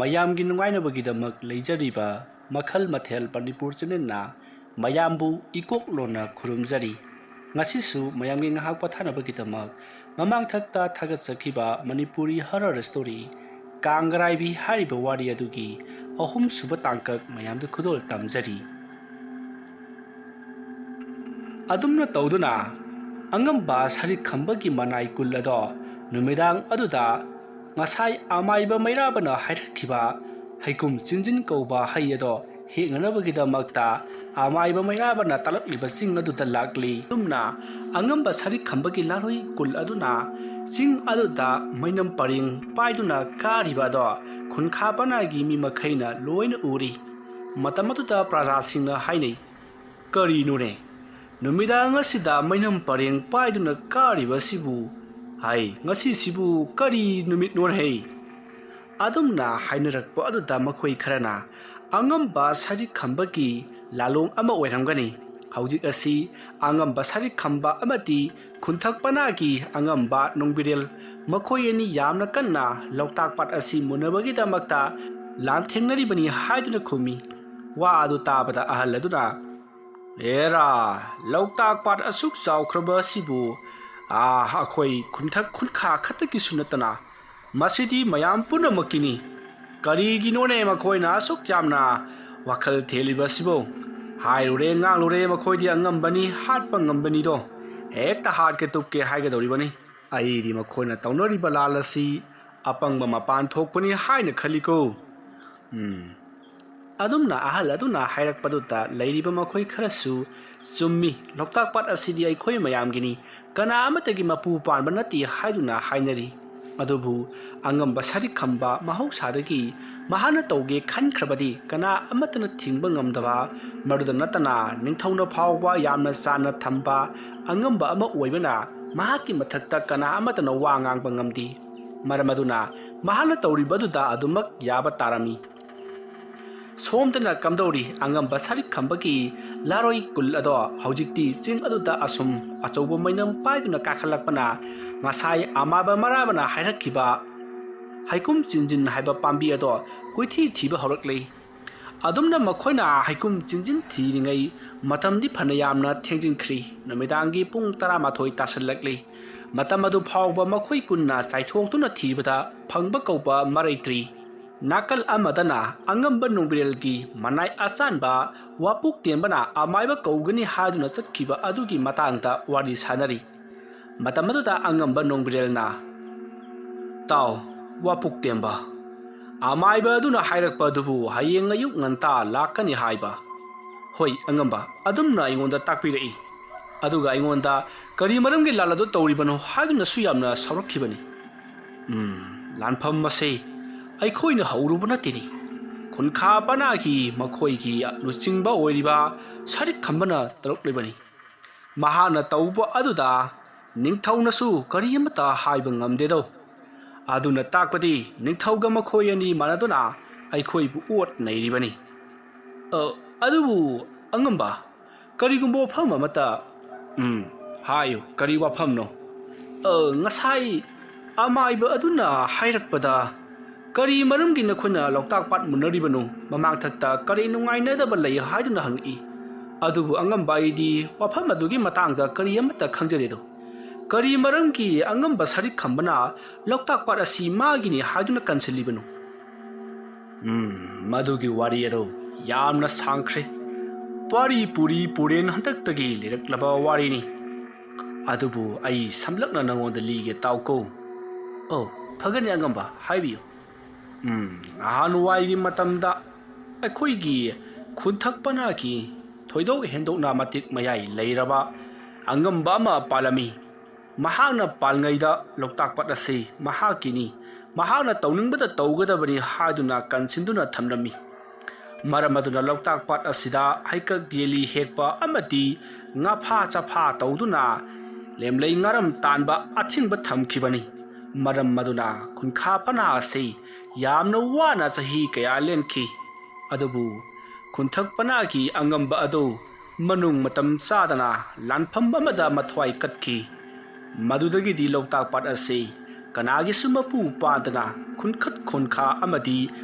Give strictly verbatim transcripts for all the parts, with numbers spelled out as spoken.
ꯃꯌꯥꯝꯒꯤ ꯅꯨꯡꯉꯥꯏꯅꯕꯒꯤꯗꯃꯛ ꯂꯩꯖꯔꯤꯕ ꯃꯈꯜ ꯃꯊꯦꯜ ꯃꯅꯤꯄꯨꯔ ꯆꯦꯅꯦꯜꯅ ꯃꯌꯥꯝꯕꯨ ꯏꯀꯣꯛ ꯂꯣꯟꯅ ꯈꯨꯔꯨꯝꯖꯔꯤ꯫ ꯉꯁꯤꯁꯨ ꯃꯌꯥꯝꯒꯤ ꯉꯥꯏꯍꯥꯛ ꯄꯣꯊꯥꯅꯕꯒꯤꯗꯃꯛ ꯃꯃꯥꯡꯊꯛꯇ ꯊꯥꯒꯠꯆꯈꯤꯕ ꯃꯅꯤꯄꯨꯔꯤ ꯍꯔꯔ ꯁ꯭ꯇꯣꯔꯤ ꯀꯥꯡꯒꯔꯥꯏꯕꯤ ꯍꯥꯏꯔꯤꯕ ꯋꯥꯔꯤ ꯑꯗꯨꯒꯤ ꯑꯍꯨꯝꯁꯨꯕ ꯇꯥꯡꯀꯛ ꯃꯌꯥꯝꯗ ꯈꯨꯗꯣꯜ ꯇꯝꯖꯔꯤ꯫ ꯑꯗꯨꯝꯅ ꯇꯧꯗꯨꯅ ꯑꯉꯝꯕ ꯁꯔꯤꯛ ꯈꯝꯕꯒꯤ ꯃꯅꯥꯏ ꯀꯨꯜ ꯑꯗꯣ ꯅꯨꯃꯤꯗꯥꯡ ꯑꯗꯨꯗ ꯉꯁꯥꯏ ꯑꯃꯥꯏꯕ ꯃꯩꯔꯥꯕꯅ ꯍꯥꯏꯔꯛꯈꯤꯕ ꯍꯩꯀꯨꯝ ꯆꯤꯟꯖꯤꯟ ꯀꯧꯕ ꯍꯩ ꯑꯗꯣ ꯍꯦꯛꯅꯅꯕꯒꯤꯗꯃꯛꯇ ꯑꯃꯥꯏꯕ ꯃꯩꯔꯥꯕꯅ ꯇꯥꯛꯂꯛꯂꯤꯕ ꯆꯤꯡ ꯑꯗꯨꯗ ꯂꯥꯛꯂꯤ꯫ ꯑꯗꯨꯝꯅ ꯑꯉꯝꯕ ꯁꯔꯤꯛ ꯈꯝꯕꯒꯤ ꯂꯥꯔꯣꯏ ꯀꯨꯜ ꯑꯗꯨꯅ ꯆꯤꯡ ꯑꯗꯨꯗ ꯃꯩꯅꯝ ꯄꯔꯦꯡ ꯄꯥꯏꯗꯨꯅ ꯀꯥꯔꯤꯕ ꯑꯗꯣ ꯈꯨꯟꯈꯥ ꯄꯅꯥꯒꯤ ꯃꯤ ꯃꯈꯩꯅ ꯂꯣꯏꯅ ꯎꯔꯤ꯫ ꯃꯇꯝ ꯑꯗꯨꯗ ꯄ꯭ꯔꯖꯥꯁꯤꯡꯅ ꯍꯥꯏꯅꯩ, "ꯀꯔꯤꯅꯣꯅꯦ, ꯅꯨꯃꯤꯗꯥꯡ ꯑꯁꯤꯗ ꯃꯩꯅꯝ ꯄꯔꯦꯡ ꯄꯥꯏꯗꯨꯅ ꯀꯥꯔꯤꯕꯁꯤꯕꯨ? ꯍꯥꯏ, ꯉꯁꯤꯁꯤꯕꯨ ꯀꯔꯤ ꯅꯨꯃꯤꯠꯅꯣꯅꯦ?" ꯑꯗꯨꯝꯅ ꯍꯥꯏꯅꯔꯛꯄ ꯑꯗꯨꯗ ꯃꯈꯣꯏ ꯈꯔꯅ ꯑꯉꯝꯕ ꯁꯔꯤꯛ ꯈꯝꯕꯒꯤ ꯂꯥꯂꯣꯡ ꯑꯃ ꯑꯣꯏꯔꯝꯒꯅꯤ꯫ ꯍꯧꯖꯤꯛ ꯑꯁꯤ ꯑꯉꯝꯕ ꯁꯔꯤꯛ ꯈꯝꯕ ꯑꯃꯗꯤ ꯈꯨꯟꯊꯛ ꯄꯅꯥꯒꯤ ꯑꯉꯝꯕ ꯅꯣꯡꯕꯤꯔꯦꯜ ꯃꯈꯣꯏ ꯑꯅꯤ ꯌꯥꯝꯅ ꯀꯟꯅ ꯂꯣꯛꯇꯥꯛ ꯄꯥꯠ ꯑꯁꯤ ꯃꯨꯟꯅꯕꯒꯤꯗꯃꯛꯇ ꯂꯥꯟꯊꯦꯡꯅꯔꯤꯕꯅꯤ ꯍꯥꯏꯗꯨꯅ ꯈꯨꯝꯃꯤ꯫ ꯋꯥ ꯑꯗꯨ ꯇꯥꯕꯗ ꯑꯍꯜ ꯑꯗꯨꯅ, "ꯑꯦꯔꯥ, ꯂꯣꯛꯇꯥꯛ ꯄꯥꯠ ꯑꯁꯨꯛ ꯆꯥꯎꯈ꯭ꯔꯕ ꯑꯁꯤꯕꯨ, ꯑꯥ, ꯑꯩꯈꯣꯏ ꯈꯨꯟꯊꯛ ꯈꯨꯟꯈꯥ ꯈꯛꯇꯒꯤꯁꯨ ꯅꯠꯇꯅ ꯃꯁꯤꯗꯤ ꯃꯌꯥꯝ ꯄꯨꯝꯅꯃꯛꯀꯤꯅꯤ꯫ ꯀꯔꯤꯒꯤꯅꯣꯅꯦ ꯃꯈꯣꯏꯅ ꯑꯁꯨꯛ ꯌꯥꯝꯅ ꯋꯥꯈꯜ ꯊꯦꯜꯂꯤꯕ ꯑꯁꯤꯕꯨ? ꯍꯥꯏꯔꯨꯔꯦ ꯉꯥꯡꯂꯨꯔꯦ, ꯃꯈꯣꯏꯗꯤ ꯑꯉꯝꯕꯅꯤ, ꯍꯥꯠꯄ ꯉꯝꯕꯅꯤꯗꯣ꯫ ꯍꯦꯛꯇ ꯍꯥꯠꯀꯦ ꯇꯨꯞꯀꯦ ꯍꯥꯏꯒꯗꯧꯔꯤꯕꯅꯤ꯫ ꯑꯩꯗꯤ ꯃꯈꯣꯏꯅ ꯇꯧꯅꯔꯤꯕ ꯂꯥꯜ ꯑꯁꯤ ꯑꯄꯪꯕ ꯃꯄꯥꯟ ꯊꯣꯛꯄꯅꯤ ꯍꯥꯏꯅ ꯈꯜꯂꯤꯀꯣ꯫" ꯎꯝ꯫ ꯑꯗꯨꯝꯅ ꯑꯍꯜ ꯑꯗꯨꯅ ꯍꯥꯏꯔꯛꯄꯗꯨꯗ ꯂꯩꯔꯤꯕ ꯃꯈꯣꯏ ꯈꯔꯁꯨ, "ꯆꯨꯝꯃꯤ, ꯂꯣꯛꯇꯥꯛ ꯄꯥꯠ ꯑꯁꯤꯗꯤ ꯑꯩꯈꯣꯏ ꯃꯌꯥꯝꯒꯤꯅꯤ, ꯀꯅꯥ ꯑꯃꯠꯇꯒꯤ ꯃꯄꯨ ꯄꯥꯟꯕ ꯅꯠꯇꯦ" ꯍꯥꯏꯗꯨꯅ ꯍꯥꯏꯅꯔꯤ꯫ ꯑꯗꯨꯕꯨ ꯑꯉꯝꯕ ꯁꯔꯤꯛ ꯈꯝꯕ ꯃꯍꯧꯁꯥꯗꯒꯤ ꯃꯍꯥꯛꯅ ꯇꯧꯒꯦ ꯈꯟꯈ꯭ꯔꯕꯗꯤ ꯀꯅꯥ ꯑꯃꯠꯇꯅ ꯊꯤꯡꯕ ꯉꯝꯗꯕ, ꯃꯗꯨꯗ ꯅꯠꯇꯅ ꯅꯤꯡꯊꯧꯅ ꯐꯥꯎꯕ ꯌꯥꯝꯅ ꯆꯥꯟꯅ ꯊꯝꯕ ꯑꯉꯝꯕ ꯑꯃ ꯑꯣꯏꯕꯅ ꯃꯍꯥꯛꯀꯤ ꯃꯊꯛꯇ ꯀꯅꯥ ꯑꯃꯠꯇꯅ ꯋꯥ ꯉꯥꯡꯕ ꯉꯝꯗꯦ꯫ ꯃꯔꯝ ꯑꯗꯨꯅ ꯃꯍꯥꯛꯅ ꯇꯧꯔꯤꯕꯗꯨꯗ ꯑꯗꯨꯃꯛ ꯌꯥꯕ ꯇꯥꯔꯝꯃꯤ꯫ ꯁꯣꯝꯗꯅ ꯀꯝꯗꯧꯔꯤ ꯑꯉꯝꯕ ꯁꯔꯤꯛ ꯈꯝꯕꯒꯤ ꯂꯥꯔꯣꯏ ꯀꯨꯜ ꯑꯗꯣ ꯍꯧꯖꯤꯛꯇꯤ ꯆꯤꯡ ꯑꯗꯨꯗ ꯑꯁꯨꯝ ꯑꯆꯧꯕ ꯃꯩꯅꯝ ꯄꯥꯏꯗꯨꯅ ꯀꯥꯈꯠꯂꯛꯄꯅ ꯉꯁꯥꯏ ꯑꯃꯥꯕ ꯃꯔꯥꯕꯅ ꯍꯥꯏꯔꯛꯈꯤꯕ ꯍꯩꯀꯨꯝ ꯆꯤꯟꯖꯤꯟ ꯍꯥꯏꯕ ꯄꯥꯝꯕꯤ ꯑꯗꯣ ꯀꯣꯏꯊꯤ ꯊꯤꯕ ꯍꯧꯔꯛꯂꯤ꯫ ꯑꯗꯨꯝꯅ ꯃꯈꯣꯏꯅ ꯍꯩꯀꯨꯝ ꯆꯤꯟꯖꯤꯟ ꯊꯤꯔꯤꯉꯩ ꯃꯇꯝꯗꯤ ꯐꯅ ꯌꯥꯝꯅ ꯊꯦꯡꯖꯤꯟꯈ꯭ꯔꯤ꯫ ꯅꯨꯃꯤꯗꯥꯡꯒꯤ ꯄꯨꯡ ꯇꯔꯥꯃꯥꯊꯣꯏ ꯇꯥꯁꯤꯜꯂꯛꯂꯤ꯫ ꯃꯇꯝ ꯑꯗꯨ ꯐꯥꯎꯕ ꯃꯈꯣꯏ ꯀꯨꯟꯅ ꯆꯥꯏꯊꯣꯛꯇꯨꯅ ꯊꯤꯕꯗ ꯐꯪꯕ ꯀꯧꯕ ꯃꯔꯩꯇ꯭ꯔꯤ꯫ ꯅꯥꯀꯜ ꯑꯃꯗꯅ ꯑꯉꯝꯕ ꯅꯣꯡꯕꯤꯔꯦꯜꯒꯤ ꯃꯅꯥꯏ ꯑꯆꯥꯟꯕ ꯋꯥꯄꯨꯛ ꯇꯦꯟꯕꯅ ꯑꯃꯥꯏꯕ ꯀꯧꯒꯅꯤ ꯍꯥꯏꯗꯨꯅ ꯆꯠꯈꯤꯕ ꯑꯗꯨꯒꯤ ꯃꯇꯥꯡꯗ ꯋꯥꯔꯤ ꯁꯥꯅꯔꯤ꯫ ꯃꯇꯝ ꯑꯗꯨꯗ ꯑꯉꯝꯕ ꯅꯣꯡꯕꯤꯔꯦꯜꯅ, "ꯇꯥꯎ, ꯋꯥꯄꯨꯛ ꯇꯦꯟꯕ, ꯑꯃꯥꯏꯕ ꯑꯗꯨꯅ ꯍꯥꯏꯔꯛꯄ ꯑꯗꯨꯕꯨ ꯍꯌꯦꯡ ꯑꯌꯨꯛ ꯉꯟꯇꯥ ꯂꯥꯛꯀꯅꯤ ꯍꯥꯏꯕ꯫ ꯍꯣꯏ, ꯑꯉꯝꯕ ꯑꯗꯨꯝꯅ ꯑꯩꯉꯣꯟꯗ ꯇꯥꯛꯄꯤꯔꯛꯏ꯫ ꯑꯗꯨꯒ ꯑꯩꯉꯣꯟꯗ ꯀꯔꯤ ꯃꯔꯝꯒꯤ ꯂꯥꯜ ꯑꯗꯨ ꯇꯧꯔꯤꯕꯅꯣ ꯍꯥꯏꯗꯨꯅꯁꯨ ꯌꯥꯝꯅ ꯁꯥꯎꯔꯛꯈꯤꯕꯅꯤ꯫ ꯎꯝ, ꯂꯥꯟꯐꯝ ꯑꯁꯤ ꯑꯩꯈꯣꯏꯅ ꯍꯧꯔꯨꯕ ꯅꯠꯇꯦꯅꯤ꯫ ꯈꯨꯟꯈꯥ ꯄꯅꯥꯒꯤ ꯃꯈꯣꯏꯒꯤ ꯂꯨꯆꯤꯡꯕ ꯑꯣꯏꯔꯤꯕ ꯁꯔꯤꯛ ꯈꯝꯕꯅ ꯇꯧꯔꯛꯂꯤꯕꯅꯤ꯫ ꯃꯍꯥꯛꯅ ꯇꯧꯕ ꯑꯗꯨꯗ ꯅꯤꯡꯊꯧꯅꯁꯨ ꯀꯔꯤ ꯑꯃꯠꯇ ꯍꯥꯏꯕ ꯉꯝꯗꯦꯗꯣ꯫ ꯑꯗꯨꯅ ꯇꯥꯛꯄꯗꯤ ꯅꯤꯡꯊꯧꯒ ꯃꯈꯣꯏ ꯑꯅꯤ ꯃꯥꯟꯅꯗꯨꯅ ꯑꯩꯈꯣꯏꯕꯨ ꯑꯣꯠ ꯅꯩꯔꯤꯕꯅꯤ꯫ ꯑ, ꯑꯗꯨꯕꯨ ꯑꯉꯝꯕ, ꯀꯔꯤꯒꯨꯝꯕ ꯋꯥꯐꯝ ꯑꯃꯠꯇ, ꯎꯝ, ꯍꯥꯏꯌꯨ, ꯀꯔꯤ ꯋꯥꯐꯝꯅꯣ? ꯑ, ꯉꯁꯥꯏ ꯑꯃꯥꯏꯕ ꯑꯗꯨꯅ ꯍꯥꯏꯔꯛꯄꯗ, ꯀꯔꯤ ꯃꯔꯝꯒꯤ ꯅꯈꯣꯏꯅ ꯂꯣꯛꯇꯥꯛ ꯄꯥꯠ ꯃꯨꯟꯅꯔꯤꯕꯅꯣ? ꯃꯃꯥꯡꯊꯛꯇ ꯀꯔꯤ ꯅꯨꯡꯉꯥꯏꯅꯗꯕ ꯂꯩ ꯍꯥꯏꯗꯨꯅ ꯍꯪꯉꯛꯏ꯫ ꯑꯗꯨꯕꯨ ꯑꯉꯝꯕ, ꯑꯩꯗꯤ ꯋꯥꯐꯝ ꯑꯗꯨꯒꯤ ꯃꯇꯥꯡꯗ ꯀꯔꯤ ꯑꯃꯠꯇ ꯈꯪꯖꯗꯦꯗꯣ꯫ ꯀꯔꯤ ꯃꯔꯝꯒꯤ ꯑꯉꯝꯕ ꯁꯔꯤꯛ ꯈꯝꯕꯅ ꯂꯣꯛꯇꯥꯛ ꯄꯥꯠ ꯑꯁꯤ ꯃꯥꯒꯤꯅꯤ ꯍꯥꯏꯗꯨꯅ ꯀꯟꯁꯤꯜꯂꯤꯕꯅꯣ? ꯎꯝ, ꯃꯗꯨꯒꯤ ꯋꯥꯔꯤ ꯑꯗꯨ ꯌꯥꯝꯅ ꯁꯥꯡꯈ꯭ꯔꯦ꯫ ꯄꯥꯔꯤ ꯄꯨꯔꯤ ꯄꯨꯔꯦꯟ ꯍꯟꯗꯛꯇꯒꯤ ꯂꯤꯔꯛꯂꯕ ꯋꯥꯔꯤꯅꯤ꯫ ꯑꯗꯨꯕꯨ ꯑꯩ ꯁꯝꯂꯞꯅ ꯅꯉꯣꯟꯗ ꯂꯤꯒꯦ ꯇꯥꯎꯀꯣ꯫ ꯑꯣ, ꯐꯒꯅꯤ ꯑꯉꯝꯕ, ꯍꯥꯏꯕꯤꯌꯨ꯫ ꯎꯝ, ꯑꯍꯥꯟꯋꯥꯏꯒꯤ ꯃꯇꯝꯗ ꯑꯩꯈꯣꯏꯒꯤ ꯈꯨꯟꯊꯛ ꯄꯅꯥꯒꯤ ꯊꯣꯏꯗꯣꯛ ꯍꯦꯟꯗꯣꯛꯅ ꯃꯇꯤꯛ ꯃꯌꯥꯏ ꯂꯩꯔꯕ ꯑꯉꯝꯕ ꯑꯃ ꯄꯥꯜꯂꯝꯃꯤ꯫ ꯃꯍꯥꯛꯅ ꯄꯥꯜꯉꯩꯗ ꯂꯣꯛꯇꯥꯛ ꯄꯥꯠ ꯑꯁꯤ ꯃꯍꯥꯛꯀꯤꯅꯤ, ꯃꯍꯥꯛꯅ ꯇꯧꯅꯤꯡꯕꯗ ꯇꯧꯒꯗꯕꯅꯤ ꯍꯥꯏꯗꯨꯅ ꯀꯟꯁꯤꯟꯗꯨꯅ ꯊꯝꯂꯝꯃꯤ꯫ ꯃꯔꯝ ꯑꯗꯨꯅ ꯂꯣꯛꯇꯥꯛ ꯄꯥꯠ ꯑꯁꯤꯗ ꯍꯩꯀꯛ ꯌꯦꯜꯂꯤ ꯍꯦꯛꯄ ꯑꯃꯗꯤ ꯉꯥꯐꯥ ꯆꯐꯥ ꯇꯧꯗꯨꯅ ꯂꯦꯝꯂꯩ ꯉꯥꯔꯝ ꯇꯥꯟꯕ ꯑꯊꯤꯡꯕ ꯊꯝꯈꯤꯕꯅꯤ꯫ ꯃꯔꯝ ꯑꯗꯨꯅ ꯈꯨꯟꯈꯥ ꯄꯅꯥ ꯑꯁꯤ ꯌꯥꯝꯅ ꯋꯥꯅ ꯆꯍꯤ ꯀꯌꯥ ꯂꯦꯟꯈꯤ꯫ ꯑꯗꯨꯕꯨ ꯈꯨꯟꯊꯛ ꯄꯅꯥꯒꯤ ꯑꯉꯝꯕ ꯑꯗꯨ ꯃꯅꯨꯡ ꯃꯇꯝ ꯆꯥꯗꯅ ꯂꯥꯟꯐꯝ ꯑꯃꯗ ꯃꯊ꯭ꯋꯥꯏ ꯀꯠꯈꯤ꯫ ꯃꯗꯨꯗꯒꯤꯗꯤ ꯂꯣꯛꯇꯥꯛ ꯄꯥꯠ ꯑꯁꯤ ꯀꯅꯥꯒꯤꯁꯨ ꯃꯄꯨ ꯄꯥꯟꯗꯅ ꯈꯨꯟꯈꯠ ꯈꯨꯟꯈꯥ ꯑꯃꯗꯤ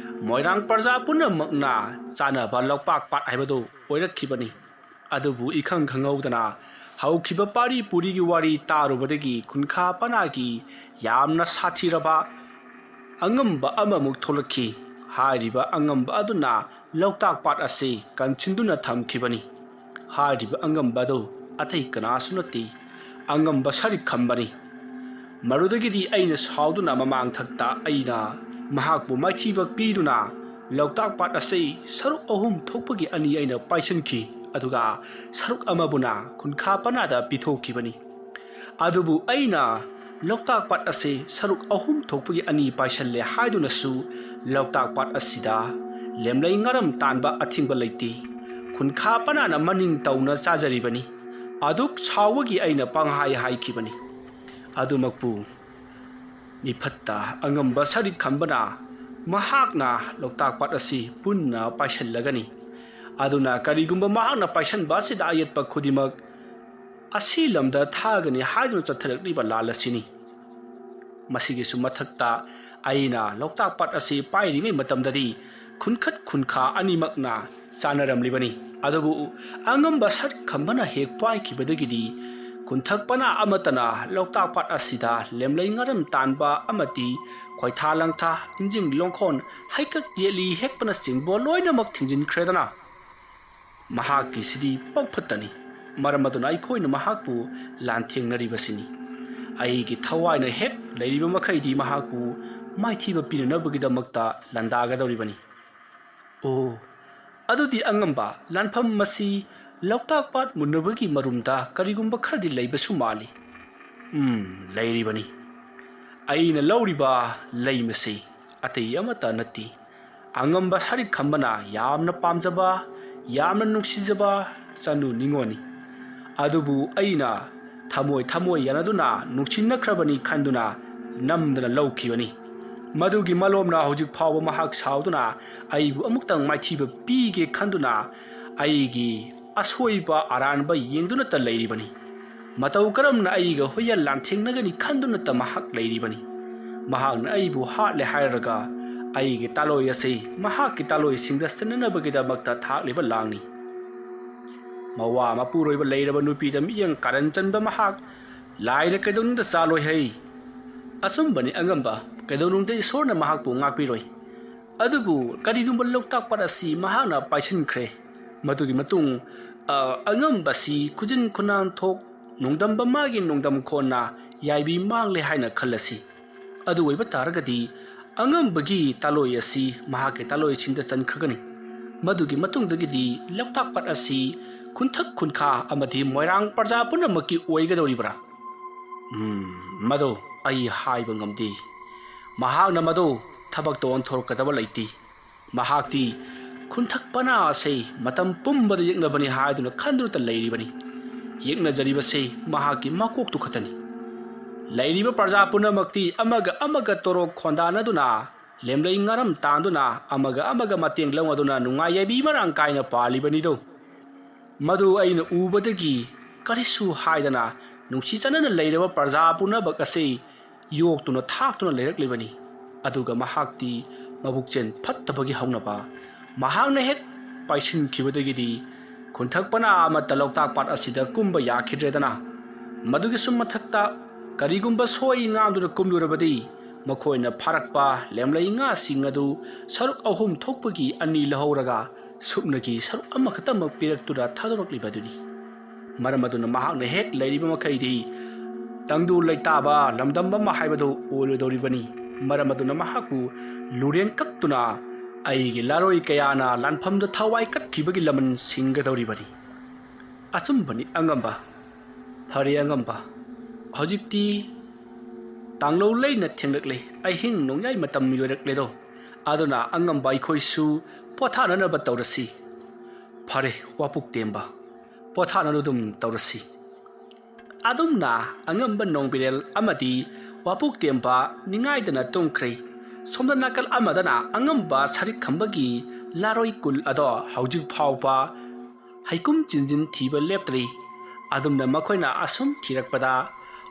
ꯃꯣꯏꯔꯥꯡ ꯄ꯭ꯔꯖꯥ ꯄꯨꯝꯅꯃꯛꯅ ꯆꯥꯅꯕ ꯂꯣꯛꯇꯥꯛ ꯄꯥꯠ ꯍꯥꯏꯕꯗꯨ ꯑꯣꯏꯔꯛꯈꯤꯕꯅꯤ꯫ ꯑꯗꯨꯕꯨ ꯏꯈꯪ ꯈꯪꯍꯧꯗꯅ ꯍꯧꯈꯤꯕ ꯄꯥꯔꯤ ꯄꯨꯔꯤꯒꯤ ꯋꯥꯔꯤ ꯇꯥꯔꯨꯕꯗꯒꯤ ꯈꯨꯟꯈꯥ ꯄꯅꯥꯒꯤ ꯌꯥꯝꯅ ꯁꯥꯊꯤꯔꯕ ꯑꯉꯝꯕ ꯑꯃꯃꯨꯛ ꯊꯣꯛꯂꯛꯈꯤ꯫ ꯍꯥꯏꯔꯤꯕ ꯑꯉꯝꯕ ꯑꯗꯨꯅ ꯂꯣꯛꯇꯥꯛ ꯄꯥꯠ ꯑꯁꯤ ꯀꯟꯁꯤꯟꯗꯨꯅ ꯊꯝꯈꯤꯕꯅꯤ꯫ ꯍꯥꯏꯔꯤꯕ ꯑꯉꯝꯕ ꯑꯗꯨ ꯑꯇꯩ ꯀꯅꯥꯁꯨ ꯅꯠꯇꯦ, ꯑꯉꯝꯕ ꯁꯔꯤꯛ ꯈꯝꯕꯅꯤ꯫ ꯃꯗꯨꯗꯒꯤꯗꯤ ꯑꯩꯅ ꯁꯥꯎꯗꯨꯅ ꯃꯃꯥꯡ ꯊꯛꯇ ꯑꯩꯅ ꯃꯍꯥꯛꯄꯨ ꯃꯥꯏꯊꯤꯕ ꯄꯤꯗꯨꯅ ꯂꯣꯛꯇꯥꯛ ꯄꯥꯠ ꯑꯁꯤ ꯁꯔꯨꯛ ꯑꯍꯨꯝ ꯊꯣꯛꯄꯒꯤ ꯑꯅꯤ ꯑꯩꯅ ꯄꯥꯏꯁꯤꯟꯈꯤ, ꯑꯗꯨꯒ ꯁꯔꯨꯛ ꯑꯃꯕꯨꯅ ꯈꯨꯟꯈꯥ ꯄꯅꯥꯗ ꯄꯤꯊꯣꯛꯈꯤꯕꯅꯤ꯫ ꯑꯗꯨꯕꯨ ꯑꯩꯅ ꯂꯣꯛꯇꯥꯛ ꯄꯥꯠ ꯑꯁꯤ ꯁꯔꯨꯛ ꯑꯍꯨꯝ ꯊꯣꯛꯄꯒꯤ ꯑꯅꯤ ꯄꯥꯏꯁꯜꯂꯦ ꯍꯥꯏꯗꯨꯅꯁꯨ ꯂꯣꯛꯇꯥꯛ ꯄꯥꯠ ꯑꯁꯤꯗ ꯂꯦꯝꯂꯩ ꯉꯥꯔꯝ ꯇꯥꯟꯕ ꯑꯊꯤꯡꯕ ꯂꯩꯇꯦ꯫ ꯈꯨꯟꯈꯥ ꯄꯅꯥꯅ ꯃꯅꯤꯡ ꯇꯧꯅ ꯆꯥꯖꯔꯤꯕꯅꯤ꯫ ꯑꯗꯨꯛ ꯁꯥꯎꯕꯒꯤ ꯑꯩꯅ ꯄꯪꯍꯥꯏ ꯍꯥꯏꯈꯤꯕꯅꯤ꯫ ꯑꯗꯨꯃꯛꯄꯨ ꯃꯤꯐꯠꯇ ꯑꯉꯝꯕ ꯁꯔꯤꯛ ꯈꯝꯕꯅ ꯃꯍꯥꯛꯅ ꯂꯣꯛꯇꯥꯛ ꯄꯥꯠ ꯑꯁꯤ ꯄꯨꯟꯅ ꯄꯥꯏꯁꯤꯜꯂꯒꯅꯤ꯫ ꯑꯗꯨꯅ ꯀꯔꯤꯒꯨꯝꯕ ꯃꯍꯥꯛꯅ ꯄꯥꯏꯁꯤꯟꯕ ꯑꯁꯤꯗ ꯑꯌꯦꯠꯄ ꯈꯨꯗꯤꯡꯃꯛ ꯑꯁꯤ ꯂꯝꯗ ꯊꯥꯒꯅꯤ ꯍꯥꯏꯗꯨꯅ ꯆꯠꯊꯔꯛꯂꯤꯕ ꯂꯥꯟ ꯑꯁꯤꯅꯤ꯫ ꯃꯁꯤꯒꯤꯁꯨ ꯃꯊꯛꯇ ꯑꯩꯅ ꯂꯣꯛꯇꯥꯛ ꯄꯥꯠ ꯑꯁꯤ ꯄꯥꯏꯔꯤꯉꯩ ꯃꯇꯝꯗꯗꯤ ꯈꯨꯟꯈꯠ ꯈꯨꯟꯈꯥ ꯑꯅꯤꯃꯛꯅ ꯆꯥꯟꯅꯔꯝꯂꯤꯕꯅꯤ꯫ ꯑꯗꯨꯕꯨ ꯑꯉꯝꯕ ꯁꯔꯤꯛ ꯈꯝꯕꯅ ꯍꯦꯛ ꯄꯥꯏꯈꯤꯕꯗꯒꯤꯗꯤ ꯈꯨꯟꯊꯛ ꯄꯅꯥ ꯑꯃꯠꯇꯅ ꯂꯣꯛꯇꯥꯛ ꯄꯥꯠ ꯑꯁꯤꯗ ꯂꯦꯝꯂꯩ ꯉꯥꯔꯝ ꯇꯥꯟꯕ ꯑꯃꯗꯤ ꯈꯣꯏꯊꯥ ꯂꯪꯊꯥ, ꯏꯟꯖꯤꯡ ꯂꯣꯡꯈꯣꯟ, ꯍꯩꯀꯛ ꯌꯦꯠꯂꯤ ꯍꯦꯛꯄꯅꯆꯤꯡꯕ ꯂꯣꯏꯅꯃꯛ ꯊꯤꯡꯖꯤꯟꯈ꯭ꯔꯦꯗꯅ꯫ ꯃꯍꯥꯛꯀꯤꯁꯤꯗꯤ ꯄꯣꯛ ꯐꯠꯇꯅꯤ꯫ ꯃꯔꯝ ꯑꯗꯨꯅ ꯑꯩꯈꯣꯏꯅ ꯃꯍꯥꯛꯄꯨ ꯂꯥꯟꯊꯦꯡꯅꯔꯤꯕꯁꯤꯅꯤ꯫ ꯑꯩꯒꯤ ꯊꯋꯥꯏꯅ ꯍꯦꯛ ꯂꯩꯔꯤꯕ ꯃꯈꯩꯗꯤ ꯃꯍꯥꯛꯄꯨ ꯃꯥꯏꯊꯤꯕ ꯄꯤꯅꯅꯕꯒꯤꯗꯃꯛꯇ ꯂꯥꯟꯗꯥꯒꯗꯧꯔꯤꯕꯅꯤ꯫ ꯑꯣ, ꯑꯗꯨꯗꯤ ꯑꯉꯝꯕ, ꯂꯥꯟꯐꯝ ꯑꯁꯤ ꯂꯣꯛꯇꯥꯛ ꯄꯥꯠ ꯃꯨꯟꯅꯕꯒꯤ ꯃꯔꯨꯝꯗ ꯀꯔꯤꯒꯨꯝꯕ ꯈꯔꯗꯤ ꯂꯩꯕꯁꯨ ꯃꯥꯜꯂꯤ꯫ ꯎꯝ, ꯂꯩꯔꯤꯕꯅꯤ꯫ ꯑꯩꯅ ꯂꯧꯔꯤꯕ ꯂꯩꯃꯁꯤ ꯑꯇꯩ ꯑꯃꯠꯇ ꯅꯠꯇꯦ꯫ ꯑꯉꯝꯕ ꯁꯔꯤꯛ ꯈꯝꯕꯅ ꯌꯥꯝꯅ ꯄꯥꯝꯖꯕ, ꯌꯥꯝꯅ ꯅꯨꯡꯁꯤꯖꯕ ꯆꯅꯨ ꯅꯤꯉꯣꯜꯅꯤ꯫ ꯑꯗꯨꯕꯨ ꯑꯩꯅ ꯊꯃꯣꯏ ꯊꯃꯣꯏ ꯌꯥꯅꯗꯨꯅ ꯅꯨꯡꯁꯤꯅꯈ꯭ꯔꯕꯅꯤ ꯈꯟꯗꯨꯅ ꯅꯝꯗꯅ ꯂꯧꯈꯤꯕꯅꯤ꯫ ꯃꯗꯨꯒꯤ ꯃꯂꯣꯝꯅ ꯍꯧꯖꯤꯛ ꯐꯥꯎꯕ ꯃꯍꯥꯛ ꯁꯥꯎꯗꯨꯅ ꯑꯩꯕꯨ ꯑꯃꯨꯛꯇꯪ ꯃꯥꯏꯊꯤꯕ ꯄꯤꯒꯦ ꯈꯟꯗꯨꯅ ꯑꯩꯒꯤ ꯑꯁꯣꯏꯕ ꯑꯔꯥꯟꯕ ꯌꯦꯡꯗꯨꯅꯇ ꯂꯩꯔꯤꯕꯅꯤ꯫ ꯃꯇꯧ ꯀꯔꯝꯅ ꯑꯩꯒ ꯍꯨꯏꯌꯥꯟ ꯂꯥꯟꯊꯦꯡꯅꯒꯅꯤ ꯈꯟꯗꯨꯅꯇ ꯃꯍꯥꯛ ꯂꯩꯔꯤꯕꯅꯤ꯫ ꯃꯍꯥꯛꯅ ꯑꯩꯕꯨ ꯍꯥꯠꯂꯦ ꯍꯥꯏꯔꯒ ꯑꯩꯒꯤ ꯇꯥꯂꯣꯏ ꯑꯁꯤ ꯃꯍꯥꯛꯀꯤ ꯇꯥꯂꯣꯏꯁꯤꯡꯗ ꯆꯟꯅꯅꯕꯒꯤꯗꯃꯛꯇ ꯊꯥꯛꯂꯤꯕ ꯂꯥꯡꯅꯤ꯫ ꯃꯋꯥ ꯃꯄꯨꯔꯣꯏꯕ ꯂꯩꯔꯕ ꯅꯨꯄꯤꯗ ꯃꯤꯠꯌꯦꯡ ꯀꯥꯔꯟ ꯆꯟꯕ ꯃꯍꯥꯛ ꯂꯥꯏꯅ ꯀꯩꯗꯧꯅꯨꯡꯗ ꯆꯥꯂꯣꯏ ꯍꯩ꯫ ꯑꯆꯨꯝꯕꯅꯤ ꯑꯉꯝꯕ, ꯀꯩꯗꯧꯅꯨꯡꯗ ꯏꯁꯣꯔꯅ ꯃꯍꯥꯛꯄꯨ ꯉꯥꯛꯄꯤꯔꯣꯏ꯫ ꯑꯗꯨꯕꯨ ꯀꯔꯤꯒꯨꯝꯕ ꯂꯣꯛꯇꯥꯛ ꯄꯥꯠ ꯑꯁꯤ ꯃꯍꯥꯛꯅ ꯄꯥꯏꯁꯤꯟꯈ꯭ꯔꯦ, ꯃꯗꯨꯒꯤ ꯃꯇꯨꯡ, ꯑ, ꯑꯉꯝꯕꯁꯤ ꯈꯨꯖꯤꯟ ꯈꯨꯅꯥꯟ ꯊꯣꯛ ꯅꯣꯡꯗꯝꯕ ꯃꯥꯒꯤ ꯅꯣꯡꯗꯝ ꯈꯣꯟꯅ ꯌꯥꯏꯕꯤ ꯃꯥꯡꯂꯦ ꯍꯥꯏꯅ ꯈꯜꯂꯁꯤ꯫ ꯑꯗꯨ ꯑꯣꯏꯕ ꯇꯥꯔꯒꯗꯤ ꯑꯉꯝꯕꯒꯤ ꯇꯥꯂꯣꯏ ꯑꯁꯤ ꯃꯍꯥꯛꯀꯤ ꯇꯥꯂꯣꯏꯁꯤꯡꯗ ꯆꯟꯈ꯭ꯔꯒꯅꯤ꯫ ꯃꯗꯨꯒꯤ ꯃꯇꯨꯡꯗꯒꯤꯗꯤ ꯂꯣꯛꯇꯥꯛ ꯄꯥꯠ ꯑꯁꯤ ꯈꯨꯟꯊꯛ ꯈꯨꯟꯈꯥ ꯑꯃꯗꯤ ꯃꯣꯏꯔꯥꯡ ꯄ꯭ꯔꯖꯥ ꯄꯨꯝꯅꯃꯛꯀꯤ ꯑꯣꯏꯒꯗꯧꯔꯤꯕ꯭ꯔꯥ? ꯎꯝ, ꯃꯗꯨ ꯑꯩ ꯍꯥꯏꯕ ꯉꯝꯗꯦ꯫ ꯃꯍꯥꯛꯅ ꯃꯗꯨ ꯊꯕꯛꯇ ꯑꯣꯟꯊꯣꯔꯛꯀꯗꯕ ꯂꯩꯇꯦ꯫ ꯃꯍꯥꯛꯇꯤ ꯈꯨꯟꯊꯛ ꯄꯅꯥ ꯑꯁꯤ ꯃꯇꯝ ꯄꯨꯝꯕꯗ ꯌꯦꯛꯅꯕꯅꯤ ꯍꯥꯏꯗꯨꯅ ꯈꯟꯗꯨꯅꯇ ꯂꯩꯔꯤꯕꯅꯤ꯫ ꯌꯦꯛꯅꯖꯔꯤꯕꯁꯤ ꯃꯍꯥꯛꯀꯤ ꯃꯀꯣꯛꯇꯨ ꯈꯛꯇꯅꯤ꯫ ꯂꯩꯔꯤꯕ ꯄ꯭ꯔꯖꯥ ꯄꯨꯝꯅꯃꯛꯇꯤ ꯑꯃꯒ ꯑꯃꯒ ꯇꯣꯔꯣꯛ ꯈꯣꯟꯗꯥꯅꯗꯨꯅ, ꯂꯦꯝꯂꯩ ꯉꯥꯔꯝ ꯇꯥꯟꯗꯨꯅ, ꯑꯃꯒ ꯑꯃꯒ ꯃꯇꯦꯡ ꯂꯧꯅꯗꯨꯅ ꯅꯨꯡꯉꯥꯏ ꯌꯥꯏꯕꯤ ꯃꯔꯥꯡ ꯀꯥꯏꯅ ꯄꯥꯜꯂꯤꯕꯅꯤꯗꯣ꯫ ꯃꯗꯨ ꯑꯩꯅ ꯎꯕꯗꯒꯤ ꯀꯔꯤꯁꯨ ꯍꯥꯏꯗꯅ ꯅꯨꯡꯁꯤ ꯆꯥꯟꯅꯅ ꯂꯩꯔꯕ ꯄ꯭ꯔꯖꯥ ꯄꯨꯝꯅꯃꯛ ꯑꯁꯤ ꯌꯣꯛꯇꯨꯅ ꯊꯥꯛꯇꯨꯅ ꯂꯩꯔꯛꯂꯤꯕꯅꯤ꯫ ꯑꯗꯨꯒ ꯃꯍꯥꯛꯇꯤ ꯃꯕꯨꯛꯆꯦꯜ ꯐꯠꯇꯕꯒꯤ ꯍꯧꯅꯕ ꯃꯍꯥꯛꯅ ꯍꯦꯛ ꯄꯥꯏꯁꯤꯟꯈꯤꯕꯗꯒꯤꯗꯤ ꯈꯨꯟꯊꯛ ꯄꯅꯥ ꯑꯃꯠꯇ ꯂꯣꯛꯇꯥꯛ ꯄꯥꯠ ꯑꯁꯤꯗ ꯀꯨꯝꯕ ꯌꯥꯈꯤꯗ꯭ꯔꯦꯗꯅ꯫ ꯃꯗꯨꯒꯤꯁꯨ ꯃꯊꯛꯇ ꯀꯔꯤꯒꯨꯝꯕ ꯁꯣꯏ ꯉꯥꯝꯗꯨꯅ ꯀꯨꯝꯂꯨꯔꯕꯗꯤ ꯃꯈꯣꯏꯅ ꯐꯥꯔꯛꯄ ꯂꯦꯝꯂꯩ ꯉꯥꯁꯤꯡ ꯑꯗꯨ ꯁꯔꯨꯛ ꯑꯍꯨꯝ ꯊꯣꯛꯄꯒꯤ ꯑꯅꯤ ꯂꯧꯍꯧꯔꯒ ꯁꯨꯞꯅꯒꯤ ꯁꯔꯨꯛ ꯑꯃꯈꯛꯇꯃꯛ ꯄꯤꯔꯛꯇꯨꯅ ꯊꯥꯗꯣꯔꯛꯂꯤꯕ ꯑꯗꯨꯅꯤ꯫ ꯃꯔꯝ ꯑꯗꯨꯅ ꯃꯍꯥꯛꯅ ꯍꯦꯛ ꯂꯩꯔꯤꯕ ꯃꯈꯩꯗꯤ ꯇꯪꯗꯨ ꯂꯩꯇꯥꯕ ꯂꯝꯗꯝ ꯑꯃ ꯍꯥꯏꯕꯗꯨ ꯑꯣꯏꯔꯣꯏꯗꯧꯔꯤꯕꯅꯤ꯫ ꯃꯔꯝ ꯑꯗꯨꯅ ꯃꯍꯥꯛꯄꯨ ꯂꯨꯔꯦꯟ ꯀꯛꯇꯨꯅ ꯑꯩꯒꯤ ꯂꯥꯔꯣꯏ ꯀꯌꯥꯅ ꯂꯥꯟꯐꯝꯗ ꯊꯋꯥꯏ ꯀꯠꯈꯤꯕꯒꯤ ꯂꯃꯟ ꯁꯤꯡꯒꯗꯧꯔꯤꯕꯅꯤ꯫ ꯑꯆꯨꯝꯕꯅꯤ ꯑꯉꯝꯕ꯫ ꯐꯔꯦ ꯑꯉꯝꯕ, ꯍꯧꯖꯤꯛꯇꯤ ꯇꯥꯡꯂꯧ ꯂꯩꯅ ꯊꯦꯡꯂꯛꯂꯦ꯫ ꯑꯍꯤꯡ ꯅꯣꯡꯌꯥꯏ ꯃꯇꯝ ꯌꯣꯏꯔꯛꯂꯦꯗꯣ꯫ ꯑꯗꯨꯅ ꯑꯉꯝꯕ ꯑꯩꯈꯣꯏꯁꯨ ꯄꯣꯊꯥꯅꯅꯕ ꯇꯧꯔꯁꯤ꯫ ꯐꯔꯦ ꯋꯥꯄꯨꯛꯇꯦꯝꯕ, ꯄꯣꯊꯥꯅꯕ ꯑꯗꯨꯝ ꯇꯧꯔꯁꯤ꯫ ꯑꯗꯨꯝꯅ ꯑꯉꯝꯕ ꯅꯣꯡꯕꯤꯔꯦꯜ ꯑꯃꯗꯤ ꯋꯥꯄꯨꯛꯇꯦꯝꯕ ꯅꯤꯡꯉꯥꯏꯗꯅ ꯇꯨꯝꯈ꯭ꯔꯦ꯫ ꯁꯣꯝꯗ ꯅꯥꯀꯜ ꯑꯃꯗꯅ ꯑꯉꯝꯕ ꯁꯔꯤꯛ ꯈꯝꯕꯒꯤ ꯂꯥꯔꯣꯏ ꯀꯨꯜ ꯑꯗꯣ ꯍꯧꯖꯤꯛ ꯐꯥꯎꯕ ꯍꯩꯀꯨꯝ ꯆꯤꯟꯖꯤꯟ ꯊꯤꯕ ꯂꯦꯞꯇ꯭ꯔꯤ꯫ ꯑꯗꯨꯝꯅ ꯃꯈꯣꯏꯅ ꯑꯁꯨꯝ ꯊꯤꯔꯛꯄꯗ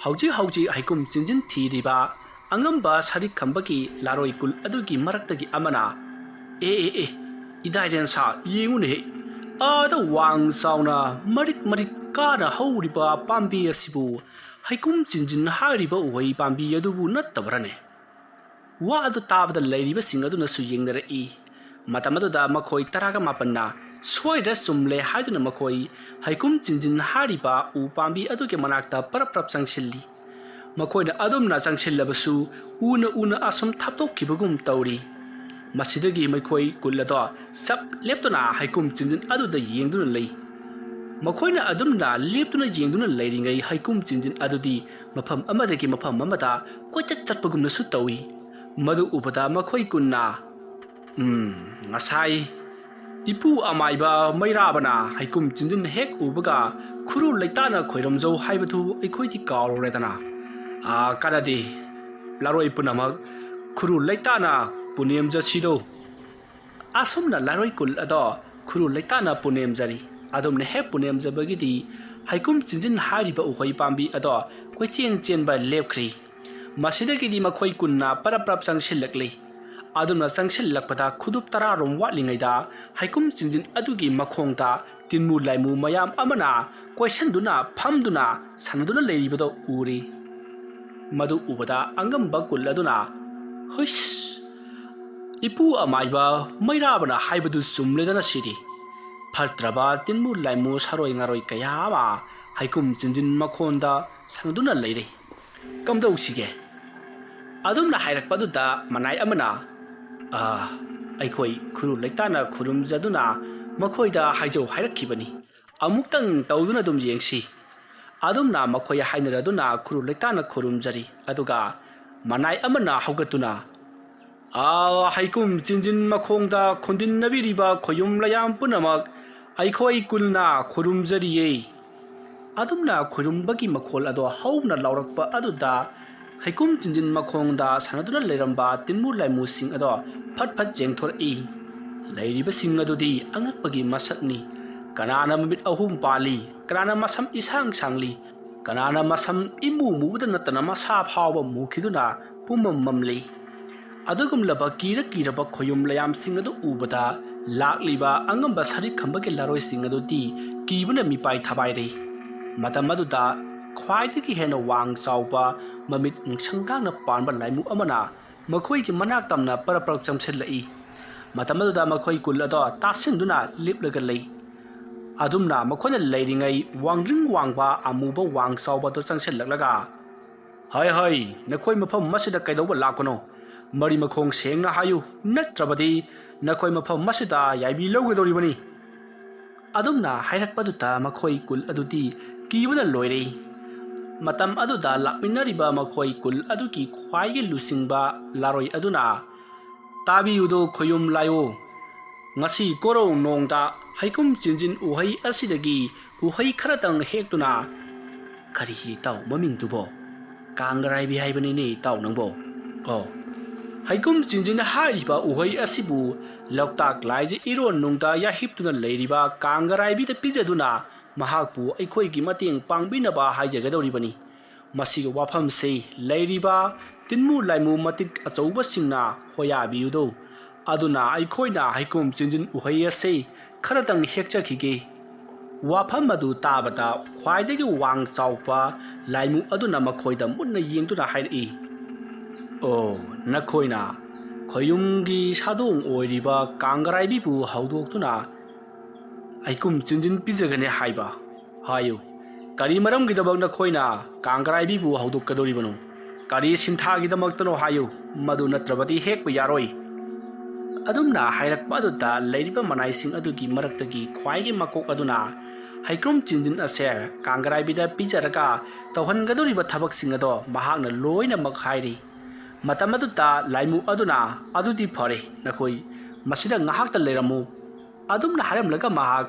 ꯍꯧꯖꯤꯛ ꯍꯧꯖꯤꯛ ꯍꯩꯀꯨꯝ ꯆꯤꯟꯖꯤꯟ ꯊꯤꯔꯤꯕ ꯑꯉꯝꯕ ꯁꯔꯤꯛ ꯈꯝꯕꯒꯤ ꯂꯥꯔꯣꯏ ꯀꯨꯜ ꯑꯗꯨꯒꯤ ꯃꯔꯛꯇꯒꯤ ꯑꯃꯅ, "ꯑꯦ, ꯑꯦ, ꯑꯦ, ꯏꯗꯥꯏꯔꯦꯟꯁꯥ, ꯌꯦꯡꯉꯨꯅꯦꯍꯦ, ꯑꯥꯗ ꯋꯥꯡ ꯆꯥꯎꯅ ꯃꯔꯤꯛ ꯃꯔꯤꯛ ꯀꯥꯅ ꯍꯧꯔꯤꯕ ꯄꯥꯝꯕꯤ ꯑꯁꯤꯕꯨ ꯍꯩꯀꯨꯝ ꯆꯤꯟꯖꯤꯟ ꯍꯥꯏꯔꯤꯕ ꯎꯍꯩ ꯄꯥꯝꯕꯤ ꯑꯗꯨꯕꯨ ꯅꯠꯇꯕ꯭ꯔꯅꯦ?" ꯋꯥ ꯑꯗꯨ ꯇꯥꯕꯗ ꯂꯩꯔꯤꯕꯁꯤꯡ ꯑꯗꯨꯅꯁꯨ ꯌꯦꯡꯅꯔꯛꯏ꯫ ꯃꯇꯝ ꯑꯗꯨꯗ ꯃꯈꯣꯏ ꯇꯔꯥꯒ ꯃꯥꯄꯟꯅ ꯁꯣꯏꯗ꯭ꯔ ꯆꯨꯝꯂꯦ ꯍꯥꯏꯗꯨꯅ ꯃꯈꯣꯏ ꯍꯩꯀꯨꯝ ꯆꯤꯟꯖꯤꯟ ꯍꯥꯏꯔꯤꯕ ꯎ ꯄꯥꯝꯕꯤ ꯑꯗꯨꯒꯤ ꯃꯅꯥꯛꯇ ꯄꯔꯞ ꯄꯔꯞ ꯆꯪꯁꯤꯜꯂꯤ꯫ ꯃꯈꯣꯏꯅ ꯑꯗꯨꯝꯅ ꯆꯪꯁꯤꯜꯂꯕꯁꯨ ꯎꯅ ꯎꯅ ꯑꯁꯨꯝ ꯊꯥꯞꯇꯣꯛꯈꯤꯕꯒꯨꯝ ꯇꯧꯔꯤ꯫ ꯃꯁꯤꯗꯒꯤ ꯃꯈꯣꯏ ꯀꯨꯜ ꯑꯗꯣ ꯆꯞ ꯂꯦꯞꯇꯨꯅ ꯍꯩꯀꯨꯝ ꯆꯤꯟꯖꯤꯟ ꯑꯗꯨꯗ ꯌꯦꯡꯗꯨꯅ ꯂꯩ꯫ ꯃꯈꯣꯏꯅ ꯑꯗꯨꯝꯅ ꯂꯦꯞꯇꯨꯅ ꯌꯦꯡꯗꯨꯅ ꯂꯩꯔꯤꯉꯩ ꯍꯩꯀꯨꯝ ꯆꯤꯟꯖꯤꯟ ꯑꯗꯨꯗꯤ ꯃꯐꯝ ꯑꯃꯗꯒꯤ ꯃꯐꯝ ꯑꯃꯗ ꯀꯣꯏꯆꯠ ꯆꯠꯄꯒꯨꯝꯅꯁꯨ ꯇꯧꯏ꯫ ꯃꯗꯨ ꯎꯕꯗ ꯃꯈꯣꯏ ꯀꯨꯟꯅ, "ꯎꯝ, ꯉꯁꯥꯏ ꯏꯄꯨ ꯑꯃꯥꯏꯕ ꯃꯩꯔꯥꯕꯅ ꯍꯩꯀꯨꯝ ꯆꯤꯟꯖꯤꯟ ꯍꯦꯛ ꯎꯕꯒ ꯈꯨꯔꯨ ꯂꯩꯇꯥꯅ ꯈꯣꯏꯔꯝꯖꯧ ꯍꯥꯏꯕꯗꯨ ꯑꯩꯈꯣꯏꯗꯤ ꯀꯥꯎꯔꯨꯔꯦꯗꯅ꯫ ꯑꯥ, ꯀꯥꯟꯅꯗꯦ, ꯂꯥꯔꯣꯏ ꯄꯨꯝꯅꯃꯛ ꯈꯨꯔꯨ ꯂꯩꯇꯥꯅ ꯄꯨꯅꯦꯝꯖꯁꯤꯗꯣ꯫" ꯑꯁꯨꯝꯅ ꯂꯥꯔꯣꯏ ꯀꯨꯜ ꯑꯗꯣ ꯈꯨꯔꯨ ꯂꯩꯇꯥꯅ ꯄꯨꯅꯦꯝꯖꯔꯤ꯫ ꯑꯗꯨꯝꯅ ꯍꯦꯛ ꯄꯨꯅꯦꯝꯖꯕꯒꯤꯗꯤ ꯍꯩꯀꯨꯝ ꯆꯤꯟꯖꯤꯟ ꯍꯥꯏꯔꯤꯕ ꯎꯍꯩ ꯄꯥꯝꯕꯤ ꯑꯗꯣ ꯀꯣꯏꯆꯦꯟ ꯆꯦꯟꯕ ꯂꯦꯞꯈ꯭ꯔꯤ꯫ ꯃꯁꯤꯗꯒꯤꯗꯤ ꯃꯈꯣꯏ ꯀꯨꯟꯅ ꯄꯔꯞ ꯄꯔꯞ ꯆꯪꯁꯤꯜꯂꯛꯂꯤ꯫ ꯑꯗꯨꯝꯅ ꯆꯪꯁꯤꯜꯂꯛꯄꯗ ꯈꯨꯗꯨꯞ ꯇꯔꯥꯔꯣꯝ ꯋꯥꯠꯂꯤꯉꯩꯗ ꯍꯩꯀꯨꯝ ꯆꯤꯟꯖꯤꯟ ꯑꯗꯨꯒꯤ ꯃꯈꯣꯡꯗ ꯇꯤꯟꯃꯨ ꯂꯥꯏꯃꯨ ꯃꯌꯥꯝ ꯑꯃꯅ ꯀꯣꯏꯁꯟꯗꯨꯅ ꯐꯝꯗꯨꯅ ꯁꯥꯟꯅꯗꯨꯅ ꯂꯩꯔꯤꯕꯗꯨ ꯎꯔꯤ꯫ ꯃꯗꯨ ꯎꯕꯗ ꯑꯉꯝꯕ ꯀꯨꯜ ꯑꯗꯨꯅ, "ꯍꯨꯏꯁ! ꯏꯄꯨ ꯑꯃꯥꯏꯕ ꯃꯩꯔꯥꯕꯅ ꯍꯥꯏꯕꯗꯨ ꯆꯨꯝꯂꯦꯗꯅ ꯁꯤꯗꯤ꯫ ꯐꯠꯇ꯭ꯔꯕ ꯇꯤꯟꯃꯨ ꯂꯥꯏꯃꯨ ꯁꯥꯔꯣꯏ ꯉꯥꯔꯣꯏ ꯀꯌꯥ ꯑꯃ ꯍꯩꯀꯨꯝ ꯆꯤꯟꯖꯤꯟ ꯃꯈꯣꯟꯗ ꯁꯥꯟꯅꯗꯨꯅ ꯂꯩꯔꯤ꯫ ꯀꯝꯗꯧꯁꯤꯒꯦ?" ꯑꯗꯨꯝꯅ ꯍꯥꯏꯔꯛꯄꯗꯨꯗ ꯃꯅꯥꯏ ꯑꯃꯅ, "ꯑꯥ, ꯑꯩꯈꯣꯏ ꯈꯨꯔꯨ ꯂꯩꯇꯥꯅ ꯈꯨꯔꯨꯝꯖꯗꯨꯅ ꯃꯈꯣꯏꯗ ꯍꯥꯏꯖꯧ ꯍꯥꯏꯔꯛꯈꯤꯕꯅꯤ꯫ ꯑꯃꯨꯛꯇꯪ ꯇꯧꯗꯨꯅ ꯑꯗꯨꯝ ꯌꯦꯡꯁꯤ꯫" ꯑꯗꯨꯝꯅ ꯃꯈꯣꯏ ꯍꯥꯏꯅꯔꯗꯨꯅ ꯈꯨꯔꯨ ꯂꯩꯇꯥꯅ ꯈꯨꯔꯨꯝꯖꯔꯤ꯫ ꯑꯗꯨꯒ ꯃꯅꯥꯏ ꯑꯃꯅ ꯍꯧꯒꯠꯇꯨꯅ, "ꯑꯥ, ꯍꯩꯀꯨꯝ ꯆꯤꯟꯖꯤꯟ ꯃꯈꯣꯡꯗ ꯈꯨꯟꯗꯤꯟꯅꯕꯤꯔꯤꯕ ꯈꯣꯌꯨꯝ ꯂꯌꯥꯝ ꯄꯨꯝꯅꯃꯛ ꯑꯩꯈꯣꯏ ꯀꯨꯜꯅ ꯈꯨꯔꯨꯝꯖꯔꯤꯌꯦ꯫" ꯑꯗꯨꯝꯅ ꯈꯨꯔꯨꯝꯕꯒꯤ ꯃꯈꯣꯜ ꯑꯗꯣ ꯍꯧꯅ ꯂꯥꯎꯔꯛꯄ ꯑꯗꯨꯗ ꯍꯩꯀꯨꯝ ꯆꯤꯟꯖꯤꯟ ꯃꯈꯣꯡꯗ ꯁꯥꯟꯅꯗꯨꯅ ꯂꯩꯔꯝꯕ ꯇꯤꯟꯃꯨ ꯂꯥꯏꯃꯨꯁꯤꯡ ꯑꯗꯣ ꯐꯠ ꯐꯠ ꯆꯦꯡꯊꯣꯔꯛꯏ꯫ ꯂꯩꯔꯤꯕꯁꯤꯡ ꯑꯗꯨꯗꯤ ꯑꯉꯛꯄꯒꯤ ꯃꯁꯛꯅꯤ꯫ ꯀꯅꯥꯅ ꯃꯃꯤꯠ ꯑꯍꯨꯝ ꯄꯥꯜꯂꯤ, ꯀꯅꯥꯅ ꯃꯁꯝ ꯏꯁꯥꯡ ꯁꯥꯡꯂꯤ, ꯀꯅꯥꯅ ꯃꯁꯝ ꯏꯃꯨ ꯃꯨꯕꯗ ꯅꯠꯇꯅ ꯃꯁꯥ ꯐꯥꯎꯕ ꯃꯨꯈꯤꯗꯨꯅ ꯄꯨꯝꯃꯝ ꯃꯝꯂꯤ꯫ ꯑꯗꯨꯒꯨꯝꯂꯕ ꯀꯤꯔ ꯀꯤꯔꯕ ꯈꯣꯌꯨꯝ ꯂꯌꯥꯝꯁꯤꯡ ꯑꯗꯨ ꯎꯕꯗ ꯂꯥꯛꯂꯤꯕ ꯑꯉꯝꯕ ꯁꯔꯤꯛ ꯈꯝꯕꯒꯤ ꯂꯥꯔꯣꯏꯁꯤꯡ ꯑꯗꯨꯗꯤ ꯀꯤꯕꯅ ꯃꯤꯄꯥꯏ ꯊꯕꯥꯏꯔꯤ꯫ ꯃꯇꯝ ꯑꯗꯨꯗ ꯈ꯭ꯋꯥꯏꯗꯒꯤ ꯍꯦꯟꯅ ꯋꯥꯡ ꯆꯥꯎꯕ, ꯃꯃꯤꯠ ꯉꯁꯪ ꯉꯥꯡꯅ ꯄꯥꯟꯕ ꯂꯥꯏꯃꯨ ꯑꯃꯅ ꯃꯈꯣꯏꯒꯤ ꯃꯅꯥꯛ ꯇꯝꯅ ꯄꯔꯞ ꯄꯔꯞ ꯆꯪꯁꯤꯜꯂꯛꯏ꯫ ꯃꯇꯝ ꯑꯗꯨꯗ ꯃꯈꯣꯏ ꯀꯨꯜ ꯑꯗꯣ ꯇꯥꯁꯤꯟꯗꯨꯅ ꯂꯦꯞꯂꯒ ꯂꯩ꯫ ꯑꯗꯨꯝꯅ ꯃꯈꯣꯏꯅ ꯂꯩꯔꯤꯉꯩ ꯋꯥꯡꯗ꯭ꯔꯤꯡ ꯋꯥꯡꯕ ꯑꯃꯨꯕ ꯋꯥꯡ ꯆꯥꯎꯕ ꯑꯗꯨ ꯆꯪꯁꯤꯜꯂꯛꯂꯒ, "ꯍꯩ ꯍꯩ, ꯅꯈꯣꯏ ꯃꯐꯝ ꯑꯁꯤꯗ ꯀꯩꯗꯧꯕ ꯂꯥꯛꯄꯅꯣ? ꯃꯔꯤ ꯃꯈꯣꯡ ꯁꯦꯡꯅ ꯍꯥꯏꯌꯨ, ꯅꯠꯇ꯭ꯔꯕꯗꯤ ꯅꯈꯣꯏ ꯃꯐꯝ ꯑꯁꯤꯗ ꯌꯥꯏꯕꯤ ꯂꯧꯒꯗꯧꯔꯤꯕꯅꯤ!" ꯑꯗꯨꯝꯅ ꯍꯥꯏꯔꯛꯄꯗꯨꯗ ꯃꯈꯣꯏ ꯀꯨꯜ ꯑꯗꯨꯗꯤ ꯀꯤꯕꯅ ꯂꯣꯏꯔꯦ꯫ ꯃꯇꯝ ꯑꯗꯨꯗ ꯂꯥꯛꯃꯤꯟꯅꯔꯤꯕ ꯃꯈꯣꯏ ꯀꯨꯜ ꯑꯗꯨꯒꯤ ꯈ꯭ꯋꯥꯏꯒꯤ ꯂꯨꯆꯤꯡꯕ ꯂꯥꯔꯣꯏ ꯑꯗꯨꯅ, "ꯇꯥꯕꯤꯌꯨꯗꯣ ꯈꯣꯌꯨꯝ ꯂꯥꯏꯑꯣ, ꯉꯁꯤ ꯀꯣꯔꯧ ꯅꯣꯡꯗ ꯍꯩꯀꯨꯝ ꯆꯤꯟꯖꯤꯟ ꯎꯍꯩ ꯑꯁꯤꯗꯒꯤ ꯎꯍꯩ ꯈꯔꯇꯪ ꯍꯦꯛꯇꯨꯅ"꯫ "ꯀꯔꯤ ꯏꯇꯥꯎ ꯃꯃꯤꯡꯗꯨꯕꯣ?" "ꯀꯥꯡꯒꯔꯥꯏꯕꯤ ꯍꯥꯏꯕꯅꯤꯅꯦ ꯏꯇꯥꯎ ꯅꯪꯕꯣ꯫ ꯑꯣ, ꯍꯩꯀꯨꯝ ꯆꯤꯟꯖꯤꯟ ꯍꯥꯏꯔꯤꯕ ꯎꯍꯩ ꯑꯁꯤꯕꯨ ꯂꯣꯛꯇꯥꯛ ꯂꯥꯏꯖ ꯏꯔꯣꯟ ꯅꯨꯡꯗ ꯌꯥꯍꯤꯞꯇꯨꯅ ꯂꯩꯔꯤꯕ ꯀꯥꯡꯒꯔꯥꯏꯕꯤꯗ ꯄꯤꯖꯗꯨꯅ ꯃꯍꯥꯛꯄꯨ ꯑꯩꯈꯣꯏꯒꯤ ꯃꯇꯦꯡ ꯄꯥꯡꯕꯤꯅꯕ ꯍꯥꯏꯖꯒꯗꯧꯔꯤꯕꯅꯤ꯫ ꯃꯁꯤꯒꯤ ꯋꯥꯐꯝꯁꯤ ꯂꯩꯔꯤꯕ ꯇꯤꯟꯃꯨ ꯂꯥꯏꯃꯨ ꯃꯇꯤꯛ ꯑꯆꯧꯕꯁꯤꯡꯅ ꯍꯣꯌꯥꯕꯤꯌꯨꯗꯧ꯫ ꯑꯗꯨꯅ ꯑꯩꯈꯣꯏꯅ ꯍꯩꯀꯨꯝ ꯆꯤꯟꯖꯤꯟ ꯎꯍꯩ ꯑꯁꯤ ꯈꯔꯇꯪ ꯍꯦꯛꯆꯈꯤꯒꯦ꯫" ꯋꯥꯐꯝ ꯑꯗꯨ ꯇꯥꯕꯗ ꯈ꯭ꯋꯥꯏꯗꯒꯤ ꯋꯥꯡ ꯆꯥꯎꯕ ꯂꯥꯏꯃꯨ ꯑꯗꯨꯅ ꯃꯈꯣꯏꯗ ꯃꯨꯟꯅ ꯌꯦꯡꯗꯨꯅ ꯍꯥꯏꯔꯛꯏ, "ꯑꯣ, ꯅꯈꯣꯏꯅ ꯈꯣꯌꯨꯝꯒꯤ ꯁꯥꯗꯣꯡ ꯑꯣꯏꯔꯤꯕ ꯀꯥꯡꯒꯔꯥꯏꯕꯤꯕꯨ ꯍꯧꯗꯣꯛꯇꯨꯅ ꯍꯩꯀꯨꯝ ꯆꯤꯟꯖꯤꯟ ꯄꯤꯖꯒꯅꯤ ꯍꯥꯏꯕ? ꯍꯥꯏꯌꯨ, ꯀꯔꯤ ꯃꯔꯝꯒꯤꯗꯃꯛ ꯅꯈꯣꯏꯅ ꯀꯥꯡꯒꯔꯥꯏꯕꯤꯕꯨ ꯍꯧꯗꯣꯛꯀꯗꯧꯔꯤꯕꯅꯣ? ꯀꯔꯤ ꯁꯤꯟꯊꯥꯒꯤꯗꯃꯛꯇꯅꯣ ꯍꯥꯏꯌꯨ, ꯃꯗꯨ ꯅꯠꯇ꯭ꯔꯕꯗꯤ ꯍꯦꯛꯄ ꯌꯥꯔꯣꯏ꯫" ꯑꯗꯨꯝꯅ ꯍꯥꯏꯔꯛꯄ ꯑꯗꯨꯗ ꯂꯩꯔꯤꯕ ꯃꯅꯥꯏꯁꯤꯡ ꯑꯗꯨꯒꯤ ꯃꯔꯛꯇꯒꯤ ꯈ꯭ꯋꯥꯏꯒꯤ ꯃꯀꯣꯛ ꯑꯗꯨꯅ ꯍꯩꯀ꯭ꯔꯨꯝ ꯆꯤꯟꯖꯤꯟ ꯑꯁꯦ ꯀꯥꯡꯒꯔꯥꯏꯕꯤꯗ ꯄꯤꯖꯔꯒ ꯇꯧꯍꯟꯒꯗꯧꯔꯤꯕ ꯊꯕꯛꯁꯤꯡ ꯑꯗꯣ ꯃꯍꯥꯛꯅ ꯂꯣꯏꯅꯃꯛ ꯍꯥꯏꯔꯤ꯫ ꯃꯇꯝ ꯑꯗꯨꯗ ꯂꯥꯏꯃꯨ ꯑꯗꯨꯅ, "ꯑꯗꯨꯗꯤ ꯐꯔꯦ, ꯅꯈꯣꯏ ꯃꯁꯤꯗ ꯉꯥꯏꯍꯥꯛꯇ ꯂꯩꯔꯝꯃꯨ꯫" ꯑꯗꯨꯝꯅ ꯍꯥꯏꯔꯝꯂꯒ ꯃꯍꯥꯛ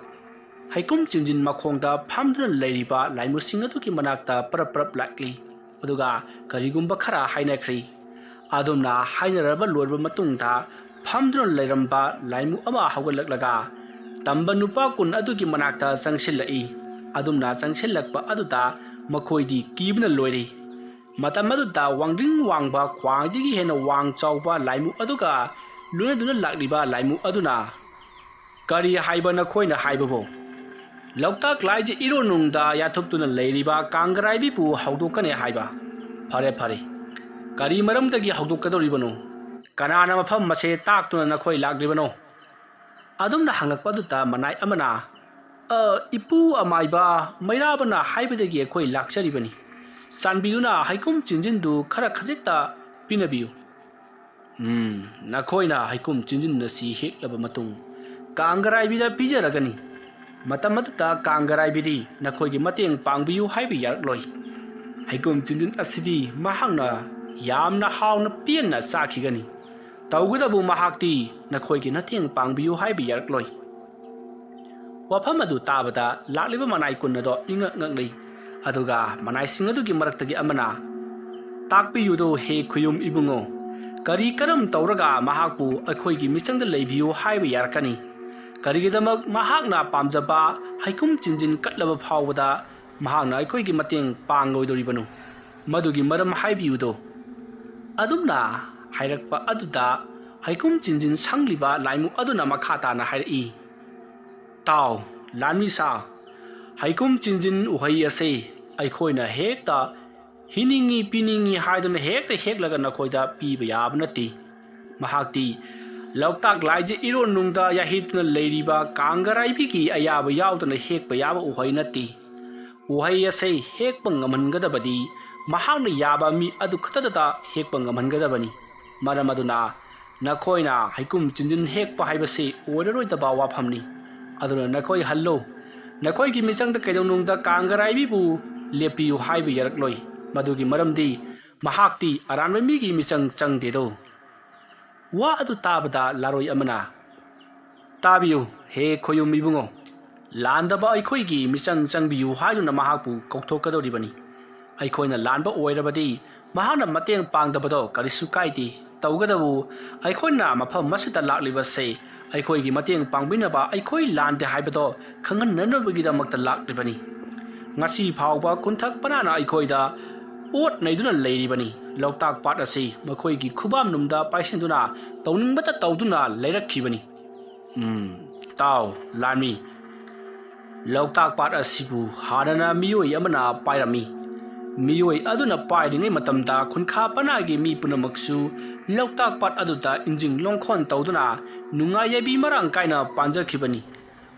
ꯍꯩꯀ꯭ꯔꯨꯝ ꯆꯤꯟꯖꯤꯟ ꯃꯈꯣꯡꯗ ꯐꯝꯗꯨꯅ ꯂꯩꯔꯤꯕ ꯂꯥꯏꯃꯨꯁꯤꯡ ꯑꯗꯨꯒꯤ ꯃꯅꯥꯛꯇ ꯄꯔꯞ ꯄꯔꯞ ꯂꯥꯛꯂꯤ꯫ ꯑꯗꯨꯒ ꯀꯔꯤꯒꯨꯝꯕ ꯈꯔ ꯍꯥꯏꯅꯈ꯭ꯔꯤ꯫ ꯑꯗꯨꯝꯅ ꯍꯥꯏꯅꯔꯕ ꯂꯣꯏꯔꯕ ꯃꯇꯨꯡꯗ ꯐꯝꯗꯨꯅ ꯂꯩꯔꯝꯕ ꯂꯥꯏꯃꯨ ꯑꯃ ꯍꯧꯒꯠꯂꯛꯂꯒ ꯇꯝꯕ ꯅꯨꯄꯥ ꯀꯨꯟ ꯑꯗꯨꯒꯤ ꯃꯅꯥꯛꯇ ꯆꯪꯁꯤꯜꯂꯛꯏ꯫ ꯑꯗꯨꯝꯅ ꯆꯪꯁꯤꯜꯂꯛꯄ ꯑꯗꯨꯗ ꯃꯈꯣꯏꯗꯤ ꯀꯤꯕꯅ ꯂꯣꯏꯔꯤ꯫ ꯃꯇꯝ ꯑꯗꯨꯗ ꯋꯥꯡꯗ꯭ꯔꯤꯡ ꯋꯥꯡꯕ, ꯈ꯭ꯋꯥꯏꯗꯒꯤ ꯍꯦꯟꯅ ꯋꯥꯡ ꯆꯥꯎꯕ ꯂꯥꯏꯃꯨ ꯑꯗꯨꯒ ꯂꯣꯏꯅꯗꯨꯅ ꯂꯥꯛꯂꯤꯕ ꯂꯥꯏꯃꯨ ꯑꯗꯨꯅ, "ꯀꯔꯤ ꯍꯥꯏꯕ ꯅꯈꯣꯏꯅ ꯍꯥꯏꯕꯕꯨ? ꯂꯣꯛꯇꯥꯛ ꯂꯥꯏꯁꯦ ꯏꯔꯣꯟꯅꯨꯡꯗ ꯌꯥꯊꯨꯞꯇꯨꯅ ꯂꯩꯔꯤꯕ ꯀꯥꯡꯒꯔꯥꯏꯕꯤꯕꯨ ꯍꯧꯗꯣꯛꯀꯅꯤ ꯍꯥꯏꯕ? ꯐꯔꯦ, ꯐꯔꯦ, ꯀꯔꯤ ꯃꯔꯝꯗꯒꯤ ꯍꯧꯗꯣꯛꯀꯗꯧꯔꯤꯕꯅꯣ? ꯀꯅꯥꯅ ꯃꯐꯝ ꯑꯁꯦ ꯇꯥꯛꯇꯨꯅ ꯅꯈꯣꯏ ꯂꯥꯛꯂꯤꯕꯅꯣ?" ꯑꯗꯨꯝꯅ ꯍꯪꯂꯛꯄ ꯑꯗꯨꯗ ꯃꯅꯥꯏ ꯑꯃꯅ, "ꯑ, ꯏꯄꯨ ꯑꯃꯥꯏꯕ ꯃꯩꯔꯥꯕꯅ ꯍꯥꯏꯕꯗꯒꯤ ꯑꯩꯈꯣꯏ ꯂꯥꯛꯆꯔꯤꯕꯅꯤ꯫ ꯆꯥꯟꯕꯤꯗꯨꯅ ꯍꯩꯀꯨꯝ ꯆꯤꯟꯖꯤꯟꯗꯨ ꯈꯔ ꯈꯖꯤꯛꯇ ꯄꯤꯅꯕꯤꯌꯨ꯫" "ꯎꯝ, ꯅꯈꯣꯏꯅ ꯍꯩꯀꯨꯝ ꯆꯤꯟꯖꯤꯟ ꯑꯁꯤ ꯍꯦꯛꯂꯕ ꯃꯇꯨꯡ ꯀꯥꯡꯒꯔꯥꯏꯕꯤꯗ ꯄꯤꯖꯔꯒꯅꯤ꯫ ꯃꯇꯝ ꯑꯗꯨꯗ ꯀꯥꯡꯒꯔꯥꯏꯕꯤꯗꯤ ꯅꯈꯣꯏꯒꯤ ꯃꯇꯦꯡ ꯄꯥꯡꯕꯤꯌꯨ ꯍꯥꯏꯕ ꯌꯥꯔꯛꯂꯣꯏ꯫ ꯍꯩꯀꯨꯝ ꯆꯤꯟꯖꯤꯟ ꯑꯁꯤꯗꯤ ꯃꯍꯥꯛꯅ ꯌꯥꯝꯅ ꯍꯥꯎꯅ ꯄꯦꯟꯅ ꯆꯥꯈꯤꯒꯅꯤ꯫ ꯇꯧꯕꯇꯕꯨ ꯃꯍꯥꯛꯇꯤ ꯅꯈꯣꯏꯒꯤ ꯃꯇꯦꯡ ꯄꯥꯡꯕꯤꯌꯨ ꯍꯥꯏꯕ ꯌꯥꯔꯛꯂꯣꯏ꯫" ꯋꯥꯐꯝ ꯑꯗꯨ ꯇꯥꯕꯗ ꯂꯥꯛꯂꯤꯕ ꯃꯅꯥꯏ ꯀꯨꯟ ꯑꯗꯣ ꯏꯉꯛ ꯉꯛꯂꯤ꯫ ꯑꯗꯨꯒ ꯃꯅꯥꯏꯁꯤꯡ ꯑꯗꯨꯒꯤ ꯃꯔꯛꯇꯒꯤ ꯑꯃꯅ, "ꯇꯥꯛꯄꯤꯌꯨꯗꯣ ꯍꯦ ꯈꯨꯌꯨꯝ ꯏꯕꯨꯡꯉꯣ, ꯀꯔꯤ ꯀꯔꯝ ꯇꯧꯔꯒ ꯃꯍꯥꯛꯄꯨ ꯑꯩꯈꯣꯏꯒꯤ ꯃꯤꯆꯪꯗ ꯂꯩꯕꯤꯌꯨ ꯍꯥꯏꯕ ꯌꯥꯔꯛꯀꯅꯤ? ꯀꯔꯤꯒꯤꯗꯃꯛ ꯃꯍꯥꯛꯅ ꯄꯥꯝꯖꯕ ꯍꯩꯀꯨꯝ ꯆꯤꯟꯖꯤꯟ ꯀꯠꯂꯕ ꯐꯥꯎꯕꯗ ꯃꯍꯥꯛꯅ ꯑꯩꯈꯣꯏꯒꯤ ꯃꯇꯦꯡ ꯄꯥꯡꯂꯣꯏꯗꯧꯔꯤꯕꯅꯣ? ꯃꯗꯨꯒꯤ ꯃꯔꯝ ꯍꯥꯏꯕꯤꯌꯨꯗꯣ?" ꯑꯗꯨꯝꯅ ꯍꯥꯏꯔꯛꯄ ꯑꯗꯨꯗ ꯍꯩꯀꯨꯝ ꯆꯤꯟꯖꯤꯟ ꯁꯪꯂꯤꯕ ꯂꯥꯏꯃꯨ ꯑꯗꯨꯅ ꯃꯈꯥ ꯇꯥꯅ ꯍꯥꯏꯔꯛꯏ, "ꯇꯥꯎ, ꯂꯥꯟꯃꯤ ꯁꯥ, ꯍꯩꯀꯨꯝ ꯆꯤꯟꯖꯤꯟ ꯎꯍꯩ ꯑꯁꯦ ꯑꯩꯈꯣꯏꯅ ꯍꯦꯛꯇ ꯍꯤꯅꯤꯡꯉꯤ ꯄꯤꯅꯤꯡꯉꯤ ꯍꯥꯏꯗꯨꯅ ꯍꯦꯛꯇ ꯍꯦꯛꯂꯒ ꯅꯈꯣꯏꯗ ꯄꯤꯕ ꯌꯥꯕ ꯅꯠꯇꯦ꯫ ꯃꯍꯥꯛꯇꯤ ꯂꯣꯛꯇꯥꯛ ꯂꯥꯏꯖ ꯏꯔꯣꯟꯅꯨꯡꯗ ꯌꯥꯍꯤꯠꯇꯨꯅ ꯂꯩꯔꯤꯕ ꯀꯥꯡꯒꯔꯥꯏꯕꯤꯒꯤ ꯑꯌꯥꯕ ꯌꯥꯎꯗꯅ ꯍꯦꯛꯄ ꯌꯥꯕ ꯎꯍꯩ ꯅꯠꯇꯦ꯫ ꯎꯍꯩ ꯑꯁꯦ ꯍꯦꯛꯄ ꯉꯝꯍꯟꯒꯗꯕꯗꯤ ꯃꯍꯥꯛꯅ ꯌꯥꯕ ꯃꯤ ꯑꯗꯨ ꯈꯛꯇꯗꯇ ꯍꯦꯛꯄ ꯉꯝꯍꯟꯒꯗꯕꯅꯤ꯫ ꯃꯔꯝ ꯑꯗꯨꯅ ꯅꯈꯣꯏꯅ ꯍꯩꯀꯨꯝ ꯆꯤꯟꯖꯤꯟ ꯍꯦꯛꯄ ꯍꯥꯏꯕꯁꯤ ꯑꯣꯏꯔꯔꯣꯏꯗꯕ ꯋꯥꯐꯝꯅꯤ꯫ ꯑꯗꯨꯅ ꯅꯈꯣꯏ ꯍꯜꯂꯨ꯫ ꯅꯈꯣꯏꯒꯤ ꯃꯤꯆꯪꯗ ꯀꯩꯗꯧꯅꯨꯡꯗ ꯀꯥꯡꯒꯔꯥꯏꯕꯤꯕꯨ ꯂꯦꯞꯄꯤꯌꯨ ꯍꯥꯏꯕ ꯌꯥꯔꯛꯂꯣꯏ꯫ ꯃꯗꯨꯒꯤ ꯃꯔꯝꯗꯤ ꯃꯍꯥꯛꯇꯤ ꯑꯔꯥꯟꯕ ꯃꯤꯒꯤ ꯃꯤꯆꯪ ꯆꯪꯗꯦꯗꯣ꯫" ꯋꯥ ꯑꯗꯨ ꯇꯥꯕꯗ ꯂꯥꯔꯣꯏ ꯑꯃꯅ, "ꯇꯥꯕꯤꯌꯨ, ꯍꯦ ꯈꯣꯌꯨꯝ ꯏꯕꯨꯡꯉꯣ, ꯂꯥꯟꯗꯕ ꯑꯩꯈꯣꯏꯒꯤ ꯃꯤꯆꯪ ꯆꯪꯕꯤꯌꯨ ꯍꯥꯏꯗꯨꯅ ꯃꯍꯥꯛꯄꯨ ꯀꯧꯊꯣꯛꯀꯗꯧꯔꯤꯕꯅꯤ꯫ ꯑꯩꯈꯣꯏꯅ ꯂꯥꯟꯕ ꯑꯣꯏꯔꯕꯗꯤ ꯃꯍꯥꯛꯅ ꯃꯇꯦꯡ ꯄꯥꯡꯗꯕꯗꯣ ꯀꯔꯤꯁꯨ ꯀꯥꯏꯗꯦ꯫ ꯇꯧꯒꯗꯕꯨ ꯑꯩꯈꯣꯏꯅ ꯃꯐꯝ ꯑꯁꯤꯗ ꯂꯥꯛꯂꯤꯕꯁꯦ ꯑꯩꯈꯣꯏꯒꯤ ꯃꯇꯦꯡ ꯄꯥꯡꯕꯤꯅꯕ, ꯑꯩꯈꯣꯏ ꯂꯥꯟꯗꯦ ꯍꯥꯏꯕꯗꯣ ꯈꯪꯍꯟꯅꯅꯕꯒꯤꯗꯃꯛꯇ ꯂꯥꯛꯂꯤꯕꯅꯤ꯫ ꯉꯁꯤ ꯐꯥꯎꯕ ꯀꯨꯟꯊꯛ ꯄꯅꯥꯅ ꯑꯩꯈꯣꯏꯗ ꯑꯣꯠ ꯅꯩꯗꯨꯅ ꯂꯩꯔꯤꯕꯅꯤ꯫ ꯂꯣꯛꯇꯥꯛ ꯄꯥꯠ ꯑꯁꯤ ꯃꯈꯣꯏꯒꯤ ꯈꯨꯕꯥꯝꯅꯨꯡꯗ ꯄꯥꯏꯁꯤꯟꯗꯨꯅ ꯇꯧꯅꯤꯡꯕꯇ ꯇꯧꯗꯨꯅ ꯂꯩꯔꯛꯈꯤꯕꯅꯤ꯫ ꯎꯝ, ꯇꯥꯎ, ꯂꯥꯟꯃꯤ꯫ ꯂꯣꯛꯇꯥꯛ ꯄꯥꯠ ꯑꯁꯤꯕꯨ ꯍꯥꯟꯅꯅ ꯃꯤꯑꯣꯏ ꯑꯃꯅ ꯄꯥꯏꯔꯝꯃꯤ꯫ ꯃꯤꯑꯣꯏ ꯑꯗꯨꯅ ꯄꯥꯏꯔꯤꯉꯩ ꯃꯇꯝꯗ ꯈꯨꯟꯈꯥ ꯄꯅꯥꯒꯤ ꯃꯤ ꯄꯨꯝꯅꯃꯛꯁꯨ ꯂꯣꯛꯇꯥꯛ ꯄꯥꯠ ꯑꯗꯨꯗ ꯏꯟꯖꯤꯡ ꯂꯣꯡꯈꯣꯟ ꯇꯧꯗꯨꯅ ꯅꯨꯡꯉꯥꯏ ꯌꯥꯏꯕꯤ ꯃꯔꯥꯡ ꯀꯥꯏꯅ ꯄꯥꯟꯖꯈꯤꯕꯅꯤ꯫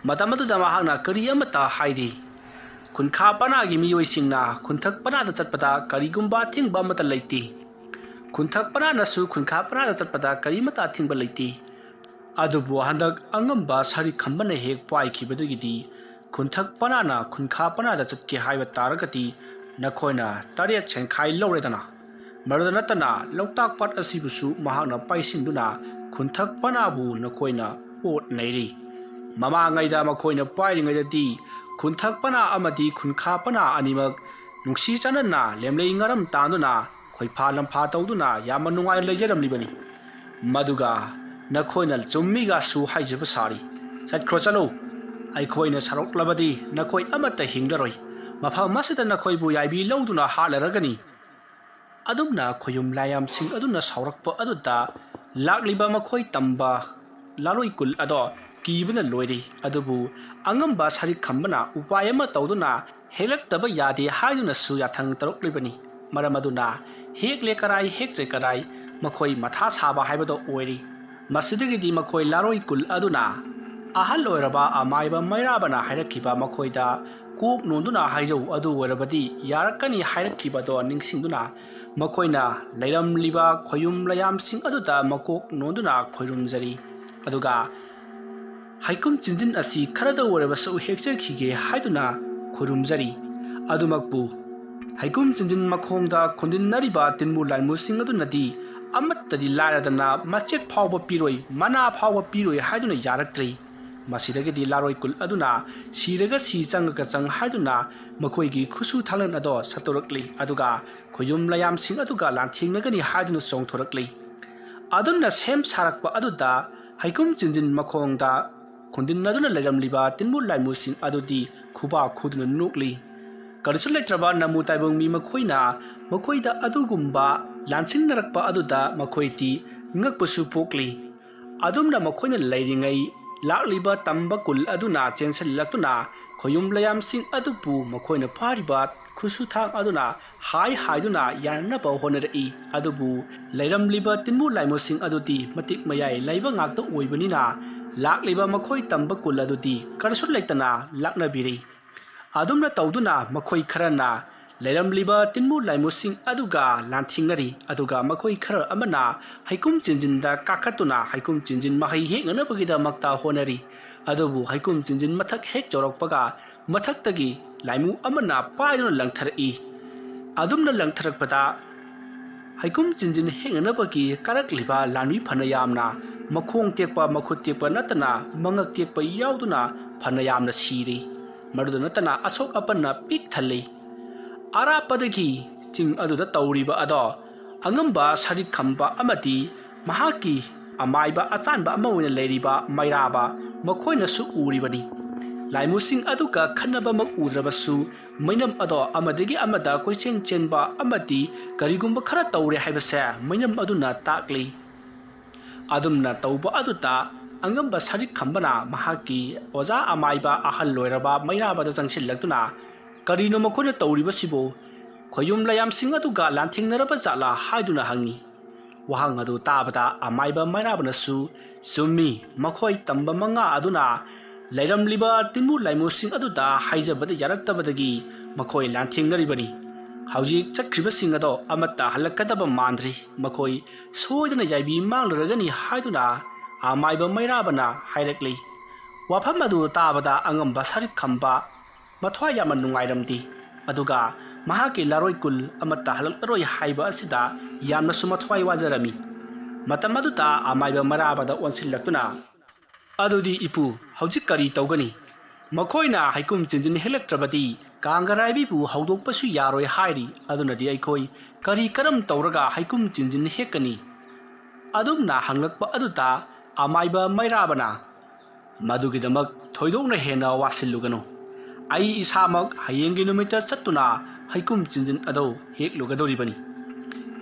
ꯃꯇꯝ ꯑꯗꯨꯗ ꯃꯍꯥꯛꯅ ꯀꯔꯤ ꯑꯃꯠꯇ ꯍꯥꯏꯗꯦ꯫ ꯈꯨꯟꯈꯥ ꯄꯅꯥꯒꯤ ꯃꯤꯑꯣꯏꯁꯤꯡꯅ ꯈꯨꯟꯊꯛ ꯄꯅꯥꯗ ꯆꯠꯄꯗ ꯀꯔꯤꯒꯨꯝꯕ ꯑꯊꯤꯡꯕ ꯑꯃꯠꯇ ꯂꯩꯇꯦ꯫ ꯈꯨꯟꯊꯛ ꯄꯅꯥꯅꯁꯨ ꯈꯨꯟꯈꯥ ꯄꯅꯥꯗ ꯆꯠꯄꯗ ꯀꯔꯤꯃꯠꯇ ꯑꯊꯤꯡꯕ ꯂꯩꯇꯦ꯫ ꯑꯗꯨꯕꯨ ꯍꯟꯗꯛ ꯑꯉꯝꯕ ꯁꯥꯔꯤꯛ ꯈꯝꯕꯅ ꯍꯦꯛ ꯄꯥꯏꯈꯤꯕꯗꯒꯤꯗꯤ ꯈꯨꯟꯊꯛ ꯄꯅꯥꯅ ꯈꯨꯟꯈꯥ ꯄꯅꯥꯗ ꯆꯠꯀꯦ ꯍꯥꯏꯕ ꯇꯥꯔꯒꯗꯤ ꯅꯈꯣꯏꯅ ꯇꯔꯦꯠ ꯁꯦꯟꯈꯥꯏ ꯂꯧꯔꯦꯗꯅ꯫ ꯃꯗꯨꯗ ꯅꯠꯇꯅ ꯂꯣꯛꯇꯥꯛ ꯄꯥꯠ ꯑꯁꯤꯕꯨꯁꯨ ꯃꯍꯥꯛꯅ ꯄꯥꯏꯁꯤꯟꯗꯨꯅ ꯈꯨꯟꯊꯛ ꯄꯅꯥꯕꯨ ꯅꯈꯣꯏꯅ ꯑꯣꯠ ꯅꯩꯔꯤ꯫ ꯃꯃꯥꯡꯉꯩꯗ ꯃꯈꯣꯏꯅ ꯄꯥꯏꯔꯤꯉꯩꯗꯗꯤ ꯈꯨꯟꯊꯛ ꯄꯅꯥ ꯑꯃꯗꯤ ꯈꯨꯟꯈꯥ ꯄꯅꯥ ꯑꯅꯤꯃꯛ ꯅꯨꯡꯁꯤ ꯆꯥꯟꯅꯅ ꯂꯦꯝꯂꯩ ꯉꯥꯔꯝ ꯇꯥꯟꯗꯨꯅ ꯈꯣꯏꯐꯥ ꯂꯝꯐꯥ ꯇꯧꯗꯨꯅ ꯌꯥꯝꯅ ꯅꯨꯡꯉꯥꯏꯅ ꯂꯩꯖꯔꯝꯂꯤꯕꯅꯤ꯫ ꯃꯗꯨꯒ ꯅꯈꯣꯏꯅ ꯆꯨꯝꯃꯤꯒꯁꯨ ꯍꯥꯏꯖꯕ ꯁꯥꯔꯤ꯫ ꯆꯠꯈ꯭ꯔꯣ ꯆꯠꯂꯨ꯫ ꯑꯩꯈꯣꯏꯅ ꯁꯥꯎꯔꯛꯂꯕꯗꯤ ꯅꯈꯣꯏ ꯑꯃꯠꯇ ꯍꯤꯡꯂꯔꯣꯏ꯫ ꯃꯐꯝ ꯑꯁꯤꯗ ꯅꯈꯣꯏꯕꯨ ꯌꯥꯏꯕꯤ ꯂꯧꯗꯨꯅ ꯍꯥꯠꯂꯔꯒꯅꯤ꯫ ꯑꯗꯨꯝꯅ ꯈꯣꯌꯨꯝ ꯂꯥꯏꯌꯥꯝꯁꯤꯡ ꯑꯗꯨꯅ ꯁꯥꯎꯔꯛꯄ ꯑꯗꯨꯗ ꯂꯥꯛꯂꯤꯕ ꯃꯈꯣꯏ ꯇꯝꯕ ꯂꯥꯂꯣꯏ ꯀꯨꯜ ꯑꯗꯣ ꯀꯤꯕꯅ ꯂꯣꯏꯔꯤ꯫ ꯑꯗꯨꯕꯨ ꯑꯉꯝꯕ ꯁꯥꯔꯤꯛ ꯈꯝꯕꯅ ꯎꯄꯥꯏ ꯑꯃ ꯇꯧꯗꯨꯅ ꯍꯦꯛꯂꯛꯇꯕ ꯌꯥꯗꯦ ꯍꯥꯏꯗꯨꯅꯁꯨ ꯌꯥꯊꯪ ꯇꯧꯔꯛꯂꯤꯕꯅꯤ꯫ ꯃꯔꯝ ꯑꯗꯨꯅ ꯍꯦꯛꯂꯦ ꯀꯔꯥꯏ ꯍꯦꯛꯇ꯭ꯔꯦ ꯀꯔꯥꯏ ꯃꯈꯣꯏ ꯃꯊꯥ ꯁꯥꯕ ꯍꯥꯏꯕꯗꯣ ꯑꯣꯏꯔꯤ꯫ ꯃꯁꯤꯗꯒꯤꯗꯤ ꯃꯈꯣꯏ ꯂꯥꯔꯣꯏ ꯀꯨꯜ ꯑꯗꯨꯅ ꯑꯍꯜ ꯑꯣꯏꯔꯕ ꯑꯃꯥꯏꯕ ꯃꯩꯔꯥꯕꯅ ꯍꯥꯏꯔꯛꯈꯤꯕ ꯃꯈꯣꯏꯗ ꯀꯣꯛ ꯅꯣꯟꯗꯨꯅ ꯍꯥꯏꯖꯧ ꯑꯗꯨ ꯑꯣꯏꯔꯕꯗꯤ ꯌꯥꯔꯛꯀꯅꯤ ꯍꯥꯏꯔꯛꯈꯤꯕꯗꯣ ꯅꯤꯡꯁꯤꯡꯗꯨꯅ ꯃꯈꯣꯏꯅ ꯂꯩꯔꯝꯂꯤꯕ ꯈꯣꯌꯨꯝ ꯂꯌꯥꯝꯁꯤꯡ ꯑꯗꯨꯗ ꯃꯀꯣꯛ ꯅꯣꯟꯗꯨꯅ ꯈꯣꯏꯔꯨꯝꯖꯔꯤ꯫ ꯑꯗꯨꯒ ꯍꯩꯀꯨꯝ ꯆꯤꯟꯖꯤꯟ ꯑꯁꯤ ꯈꯔꯗ ꯑꯣꯏꯔꯕꯁꯨ ꯍꯦꯛꯆꯈꯤꯒꯦ ꯍꯥꯏꯗꯨꯅ ꯈꯨꯔꯨꯝꯖꯔꯤ꯫ ꯑꯗꯨꯃꯛꯄꯨ ꯍꯩꯀꯨꯝ ꯆꯤꯟꯖꯤꯟ ꯃꯈꯣꯡꯗ ꯈꯣꯟꯗꯤꯟꯅꯔꯤꯕ ꯇꯤꯟꯃꯨ ꯂꯥꯏꯃꯨꯁꯤꯡ ꯑꯗꯨꯅꯗꯤ ꯑꯃꯠꯇꯗꯤ ꯂꯥꯏꯔꯗꯅ ꯃꯆꯦꯠ ꯐꯥꯎꯕ ꯄꯤꯔꯣꯏ, ꯃꯅꯥ ꯐꯥꯎꯕ ꯄꯤꯔꯣꯏ ꯍꯥꯏꯗꯨꯅ ꯌꯥꯔꯛꯇ꯭ꯔꯤ꯫ ꯃꯁꯤꯗꯒꯤꯗꯤ ꯂꯥꯔꯣꯏ ꯀꯨꯜ ꯑꯗꯨꯅ ꯁꯤꯔꯒ ꯁꯤ, ꯆꯪꯉꯒ ꯆꯪ ꯍꯥꯏꯗꯨꯅ ꯃꯈꯣꯏꯒꯤ ꯈꯨꯠꯁꯨ ꯊꯥꯡꯂꯦꯟ ꯑꯗꯣ ꯁꯠꯇꯣꯔꯛꯂꯤ꯫ ꯑꯗꯨꯒ ꯈꯣꯌꯨꯝ ꯂꯌꯥꯝꯁꯤꯡ ꯑꯗꯨꯒ ꯂꯥꯟꯊꯦꯡꯅꯒꯅꯤ ꯍꯥꯏꯗꯨꯅ ꯆꯣꯡꯊꯣꯔꯛꯂꯤ꯫ ꯑꯗꯨꯝꯅ ꯁꯦꯝ ꯁꯥꯔꯛꯄ ꯑꯗꯨꯗ ꯍꯩꯀꯨꯝ ꯆꯤꯟꯖꯤꯟ ꯃꯈꯣꯡꯗ ꯈꯨꯟꯗꯤꯟꯅꯗꯨꯅ ꯂꯩꯔꯝꯂꯤꯕ ꯇꯤꯟꯃꯨ ꯂꯥꯏꯃꯨꯁꯤꯡ ꯑꯗꯨꯗꯤ ꯈꯨꯕꯥꯛ ꯈꯨꯗꯨꯅ ꯅꯣꯛꯂꯤ꯫ ꯀꯔꯤꯁꯨ ꯂꯩꯇ꯭ꯔꯕ ꯅꯃꯨ ꯇꯥꯏꯕꯪ ꯃꯤ ꯃꯈꯣꯏꯅ ꯃꯈꯣꯏꯗ ꯑꯗꯨꯒꯨꯝꯕ ꯂꯥꯟꯁꯤꯡꯅꯔꯛꯄ ꯑꯗꯨꯗ ꯃꯈꯣꯏꯗꯤ ꯉꯛꯄꯁꯨ ꯄꯣꯛꯂꯤ꯫ ꯑꯗꯨꯝꯅ ꯃꯈꯣꯏꯅ ꯂꯩꯔꯤꯉꯩ ꯂꯥꯛꯂꯤꯕ ꯇꯝꯕ ꯀꯨꯜ ꯑꯗꯨꯅ ꯆꯦꯟꯁꯤꯜꯂꯛꯇꯨꯅ ꯈꯣꯌꯨꯝ ꯂꯌꯥꯝꯁꯤꯡ ꯑꯗꯨꯕꯨ ꯃꯈꯣꯏꯅ ꯐꯥꯔꯤꯕ ꯈꯨꯠꯁꯨ ꯊꯥꯡ ꯑꯗꯨꯅ ꯍꯥꯏ ꯍꯥꯏꯗꯨꯅ ꯌꯥꯅꯅꯕ ꯍꯣꯠꯅꯔꯛꯏ꯫ ꯑꯗꯨꯕꯨ ꯂꯩꯔꯝꯂꯤꯕ ꯇꯤꯟꯃꯨ ꯂꯥꯏꯃꯨꯁꯤꯡ ꯑꯗꯨꯗꯤ ꯃꯇꯤꯛ ꯃꯌꯥꯏ ꯂꯩꯕ ꯉꯥꯛꯇ ꯑꯣꯏꯕꯅꯤꯅ ꯂꯥꯛꯂꯤꯕ ꯃꯈꯣꯏ ꯇꯝꯕ ꯀꯨꯜ ꯑꯗꯨꯗꯤ ꯀꯔꯤꯁꯨ ꯂꯩꯇꯅ ꯂꯥꯛꯅꯕꯤꯔꯤ꯫ ꯑꯗꯨꯝꯅ ꯇꯧꯗꯨꯅ ꯃꯈꯣꯏ ꯈꯔꯅ ꯂꯩꯔꯝꯂꯤꯕ ꯇꯤꯟꯃꯨ ꯂꯥꯏꯃꯨꯁꯤꯡ ꯑꯗꯨꯒ ꯂꯥꯟꯊꯦꯡꯅꯔꯤ꯫ ꯑꯗꯨꯒ ꯃꯈꯣꯏ ꯈꯔ ꯑꯃꯅ ꯍꯩꯀꯨꯝ ꯆꯤꯟꯖꯤꯟꯗ ꯀꯥꯈꯠꯇꯨꯅ ꯍꯩꯀꯨꯝ ꯆꯤꯟꯖꯤꯟ ꯃꯍꯩ ꯍꯦꯛꯅꯅꯕꯒꯤꯗꯃꯛꯇ ꯍꯣꯠꯅꯔꯤ꯫ ꯑꯗꯨꯕꯨ ꯍꯩꯀꯨꯝ ꯆꯤꯟꯖꯤꯟ ꯃꯊꯛ ꯍꯦꯛ ꯌꯧꯔꯛꯄꯒ ꯃꯊꯛꯇꯒꯤ ꯂꯥꯏꯃꯨ ꯑꯃꯅ ꯄꯥꯏꯗꯨꯅ ꯂꯪꯊꯔꯛꯏ꯫ ꯑꯗꯨꯝꯅ ꯂꯪꯊꯔꯛꯄꯗ ꯍꯩꯀꯨꯝ ꯆꯤꯟꯖꯤꯟ ꯍꯦꯛꯅꯅꯕꯒꯤ ꯀꯥꯔꯛꯂꯤꯕ ꯂꯥꯟꯃꯤ ꯐꯅ ꯌꯥꯝꯅ ꯃꯈꯣꯡ ꯇꯦꯛꯄ, ꯃꯈꯨꯠ ꯇꯦꯛꯄ ꯅꯠꯇꯅ ꯃꯉꯛ ꯇꯦꯛꯄ ꯌꯥꯎꯗꯨꯅ ꯐꯅ ꯌꯥꯝꯅ ꯁꯤꯔꯤ꯫ ꯃꯗꯨꯗ ꯅꯠꯇꯅ ꯑꯁꯣꯛ ꯑꯄꯟꯅ ꯄꯤꯛ ꯊꯜꯂꯤ꯫ ꯑꯔꯥꯞꯄꯗꯒꯤ ꯆꯤꯡ ꯑꯗꯨꯗ ꯇꯧꯔꯤꯕ ꯑꯗꯣ ꯑꯉꯝꯕ ꯁꯔꯤꯛ ꯈꯝꯕ ꯑꯃꯗꯤ ꯃꯍꯥꯛꯀꯤ ꯑꯃꯥꯏꯕ ꯑꯆꯥꯟꯕ ꯑꯃ ꯑꯣꯏꯅ ꯂꯩꯔꯤꯕ ꯃꯩꯔꯥꯕ ꯃꯈꯣꯏꯅꯁꯨ ꯎꯔꯤꯕꯅꯤ꯫ ꯂꯥꯏꯃꯨꯁꯤꯡ ꯑꯗꯨꯒ ꯈꯟꯅꯕꯃꯛ ꯎꯗ꯭ꯔꯕꯁꯨ ꯃꯩꯅꯝ ꯑꯗꯣ ꯑꯃꯗꯒꯤ ꯑꯃꯗ ꯀꯣꯏꯆꯦꯟ ꯆꯦꯟꯕ ꯑꯃꯗꯤ ꯀꯔꯤꯒꯨꯝꯕ ꯈꯔ ꯇꯧꯔꯦ ꯍꯥꯏꯕꯁꯦ ꯃꯩꯅꯝ ꯑꯗꯨꯅ ꯇꯥꯛꯂꯤ꯫ ꯑꯗꯨꯝꯅ ꯇꯧꯕ ꯑꯗꯨꯗ ꯑꯉꯝꯕ ꯁꯔꯤꯛ ꯈꯝꯕꯅ ꯃꯍꯥꯛꯀꯤ ꯑꯣꯖꯥ ꯑꯃꯥꯏꯕ ꯑꯍꯜ ꯑꯣꯏꯔꯕ ꯃꯩꯔꯥꯕꯗ ꯆꯪꯁꯤꯜꯂꯛꯇꯨꯅ "ꯀꯔꯤꯅꯣ ꯃꯈꯣꯏꯅ ꯇꯧꯔꯤꯕꯁꯤꯕꯨ? ꯈꯣꯌꯨꯝ ꯂꯌꯥꯝꯁꯤꯡ ꯑꯗꯨꯒ ꯂꯥꯟꯊꯦꯡꯅꯔꯕ ꯖꯥꯠꯂꯥ?" ꯍꯥꯏꯗꯨꯅ ꯍꯪꯉꯤ꯫ ꯋꯥꯍꯪ ꯑꯗꯨ ꯇꯥꯕꯗ ꯑꯃꯥꯏꯕ ꯃꯩꯔꯥꯕꯅꯁꯨ, "ꯆꯨꯝꯃꯤ, ꯃꯈꯣꯏ ꯇꯝꯕ ꯃꯉꯥ ꯑꯗꯨꯅ ꯂꯩꯔꯝꯂꯤꯕ ꯇꯤꯟꯃꯨ ꯂꯥꯏꯃꯨꯁꯤꯡ ꯑꯗꯨꯗ ꯍꯥꯏꯖꯕꯗ ꯌꯥꯔꯛꯇꯕꯗꯒꯤ ꯃꯈꯣꯏ ꯂꯥꯟꯊꯦꯡꯅꯔꯤꯕꯅꯤ꯫ ꯍꯧꯖꯤꯛ ꯆꯠꯈ꯭ꯔꯤꯕꯁꯤꯡ ꯑꯗꯣ ꯑꯃꯠꯇ ꯍꯜꯂꯛꯀꯗꯕ ꯃꯥꯟꯗ꯭ꯔꯤ꯫ ꯃꯈꯣꯏ ꯁꯣꯏꯗꯅ ꯌꯥꯏꯕꯤ ꯃꯥꯡꯂꯨꯔꯒꯅꯤ" ꯍꯥꯏꯗꯨꯅ ꯑꯃꯥꯏꯕ ꯃꯩꯔꯥꯕꯅ ꯍꯥꯏꯔꯛꯂꯤ꯫ ꯋꯥꯐꯝ ꯑꯗꯨ ꯇꯥꯕꯗ ꯑꯉꯝꯕ ꯁꯔꯤꯛ ꯈꯝꯕ ꯃꯊ꯭ꯋꯥꯏ ꯌꯥꯝꯅ ꯅꯨꯡꯉꯥꯏꯔꯝꯗꯦ꯫ ꯑꯗꯨꯒ ꯃꯍꯥꯛꯀꯤ ꯂꯥꯔꯣꯏ ꯀꯨꯜ ꯑꯃꯠꯇ ꯍꯜꯂꯛꯂꯔꯣꯏ ꯍꯥꯏꯕ ꯑꯁꯤꯗ ꯌꯥꯝꯅꯁꯨ ꯃꯊ꯭ꯋꯥꯏ ꯋꯥꯖꯔꯝꯃꯤ꯫ ꯃꯇꯝ ꯑꯗꯨꯗ ꯑꯃꯥꯏꯕ ꯃꯩꯔꯥꯕꯗ ꯑꯣꯟꯁꯤꯜꯂꯛꯇꯨꯅ, "ꯑꯗꯨꯗꯤ ꯏꯄꯨ, ꯍꯧꯖꯤꯛ ꯀꯔꯤ ꯇꯧꯒꯅꯤ? ꯃꯈꯣꯏꯅ ꯍꯩꯀꯨꯝ ꯆꯤꯟꯖꯤꯟ ꯍꯦꯛꯂꯛꯇ꯭ꯔꯕꯗꯤ ꯀꯥꯡꯒꯔꯥꯏꯕꯤꯕꯨ ꯍꯧꯗꯣꯛꯄꯁꯨ ꯌꯥꯔꯣꯏ ꯍꯥꯏꯔꯤ꯫ ꯑꯗꯨꯅꯗꯤ ꯑꯩꯈꯣꯏ ꯀꯔꯤ ꯀꯔꯝ ꯇꯧꯔꯒ ꯍꯩꯀꯨꯝ ꯆꯤꯟꯖꯤꯟ ꯍꯦꯛꯀꯅꯤ?" ꯑꯗꯨꯝꯅ ꯍꯪꯂꯛꯄ ꯑꯗꯨꯗ ꯑꯃꯥꯏꯕ ꯃꯩꯔꯥꯕꯅ, "ꯃꯗꯨꯒꯤꯗꯃꯛ ꯊꯣꯏꯗꯣꯛꯅ ꯍꯦꯟꯅ ꯋꯥꯁꯤꯜꯂꯨꯒꯅꯨ꯫ ꯑꯩ ꯏꯁꯥꯃꯛ ꯍꯌꯦꯡꯒꯤ ꯅꯨꯃꯤꯠꯇ ꯆꯠꯇꯨꯅ ꯍꯩꯀꯨꯝ ꯆꯤꯟꯖꯤꯟ ꯑꯗꯨ ꯍꯦꯛꯂꯨꯒꯗꯧꯔꯤꯕꯅꯤ꯫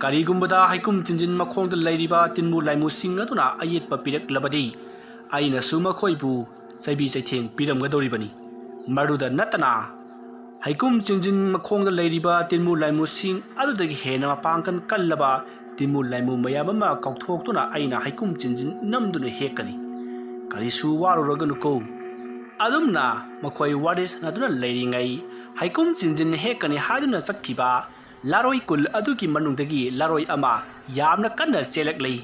ꯀꯔꯤꯒꯨꯝꯕꯗ ꯍꯩꯀꯨꯝ ꯆꯤꯟꯖꯤꯟ ꯃꯈꯣꯡꯗ ꯂꯩꯔꯤꯕ ꯇꯤꯟꯃꯨ ꯂꯥꯏꯃꯨꯁꯤꯡ ꯑꯗꯨꯅ ꯑꯌꯦꯠꯄ ꯄꯤꯔꯛꯂꯕꯗꯤ, ꯑꯩꯅꯁꯨ ꯃꯈꯣꯏꯕꯨ ꯆꯩꯕꯤ ꯆꯩꯊꯦꯡ ꯄꯤꯔꯝꯒꯗꯧꯔꯤꯕꯅꯤ꯫ ꯃꯗꯨꯗ ꯅꯠꯇꯅ, ꯍꯩꯀꯨꯝ ꯆꯤꯟꯖꯤꯟ ꯃꯈꯣꯡꯗ ꯂꯩꯔꯤꯕ ꯇꯤꯟꯃꯨ ꯂꯥꯏꯃꯨꯁꯤꯡ ꯑꯗꯨꯗꯒꯤ ꯍꯦꯟꯅ ꯃꯄꯥꯡꯒꯜ ꯀꯜꯂꯕ ꯇꯤꯟꯃꯨ ꯂꯥꯏꯃꯨ ꯃꯌꯥꯝ ꯑꯃ ꯀꯧꯊꯣꯛꯇꯨꯅ ꯑꯩꯅ ꯍꯩꯀꯨꯝ ꯆꯤꯟꯖꯤꯟ ꯅꯝꯗꯨꯅ ꯍꯦꯛꯀꯅꯤ꯫ ꯀꯔꯤꯁꯨ ꯋꯥꯔꯨꯔꯒꯅꯨꯀꯣ꯫ ꯑꯗꯨꯝꯅ ꯃꯈꯣꯏ ꯋꯥꯔꯤ ꯁꯥꯟꯅꯗꯨꯅ ꯂꯩꯔꯤꯉꯩ, ꯍꯩꯀꯨꯝ ꯆꯤꯟꯖꯤꯟ ꯍꯦꯛꯀꯅꯤ ꯍꯥꯏꯗꯨꯅ ꯆꯠꯈꯤꯕ ꯂꯥꯔꯣꯏ ꯀꯨꯜ ꯑꯗꯨꯒꯤ ꯃꯅꯨꯡꯗꯒꯤ ꯂꯥꯔꯣꯏ ꯑꯃ ꯌꯥꯝꯅ ꯀꯟꯅ ꯆꯦꯜꯂꯛꯂꯤ꯫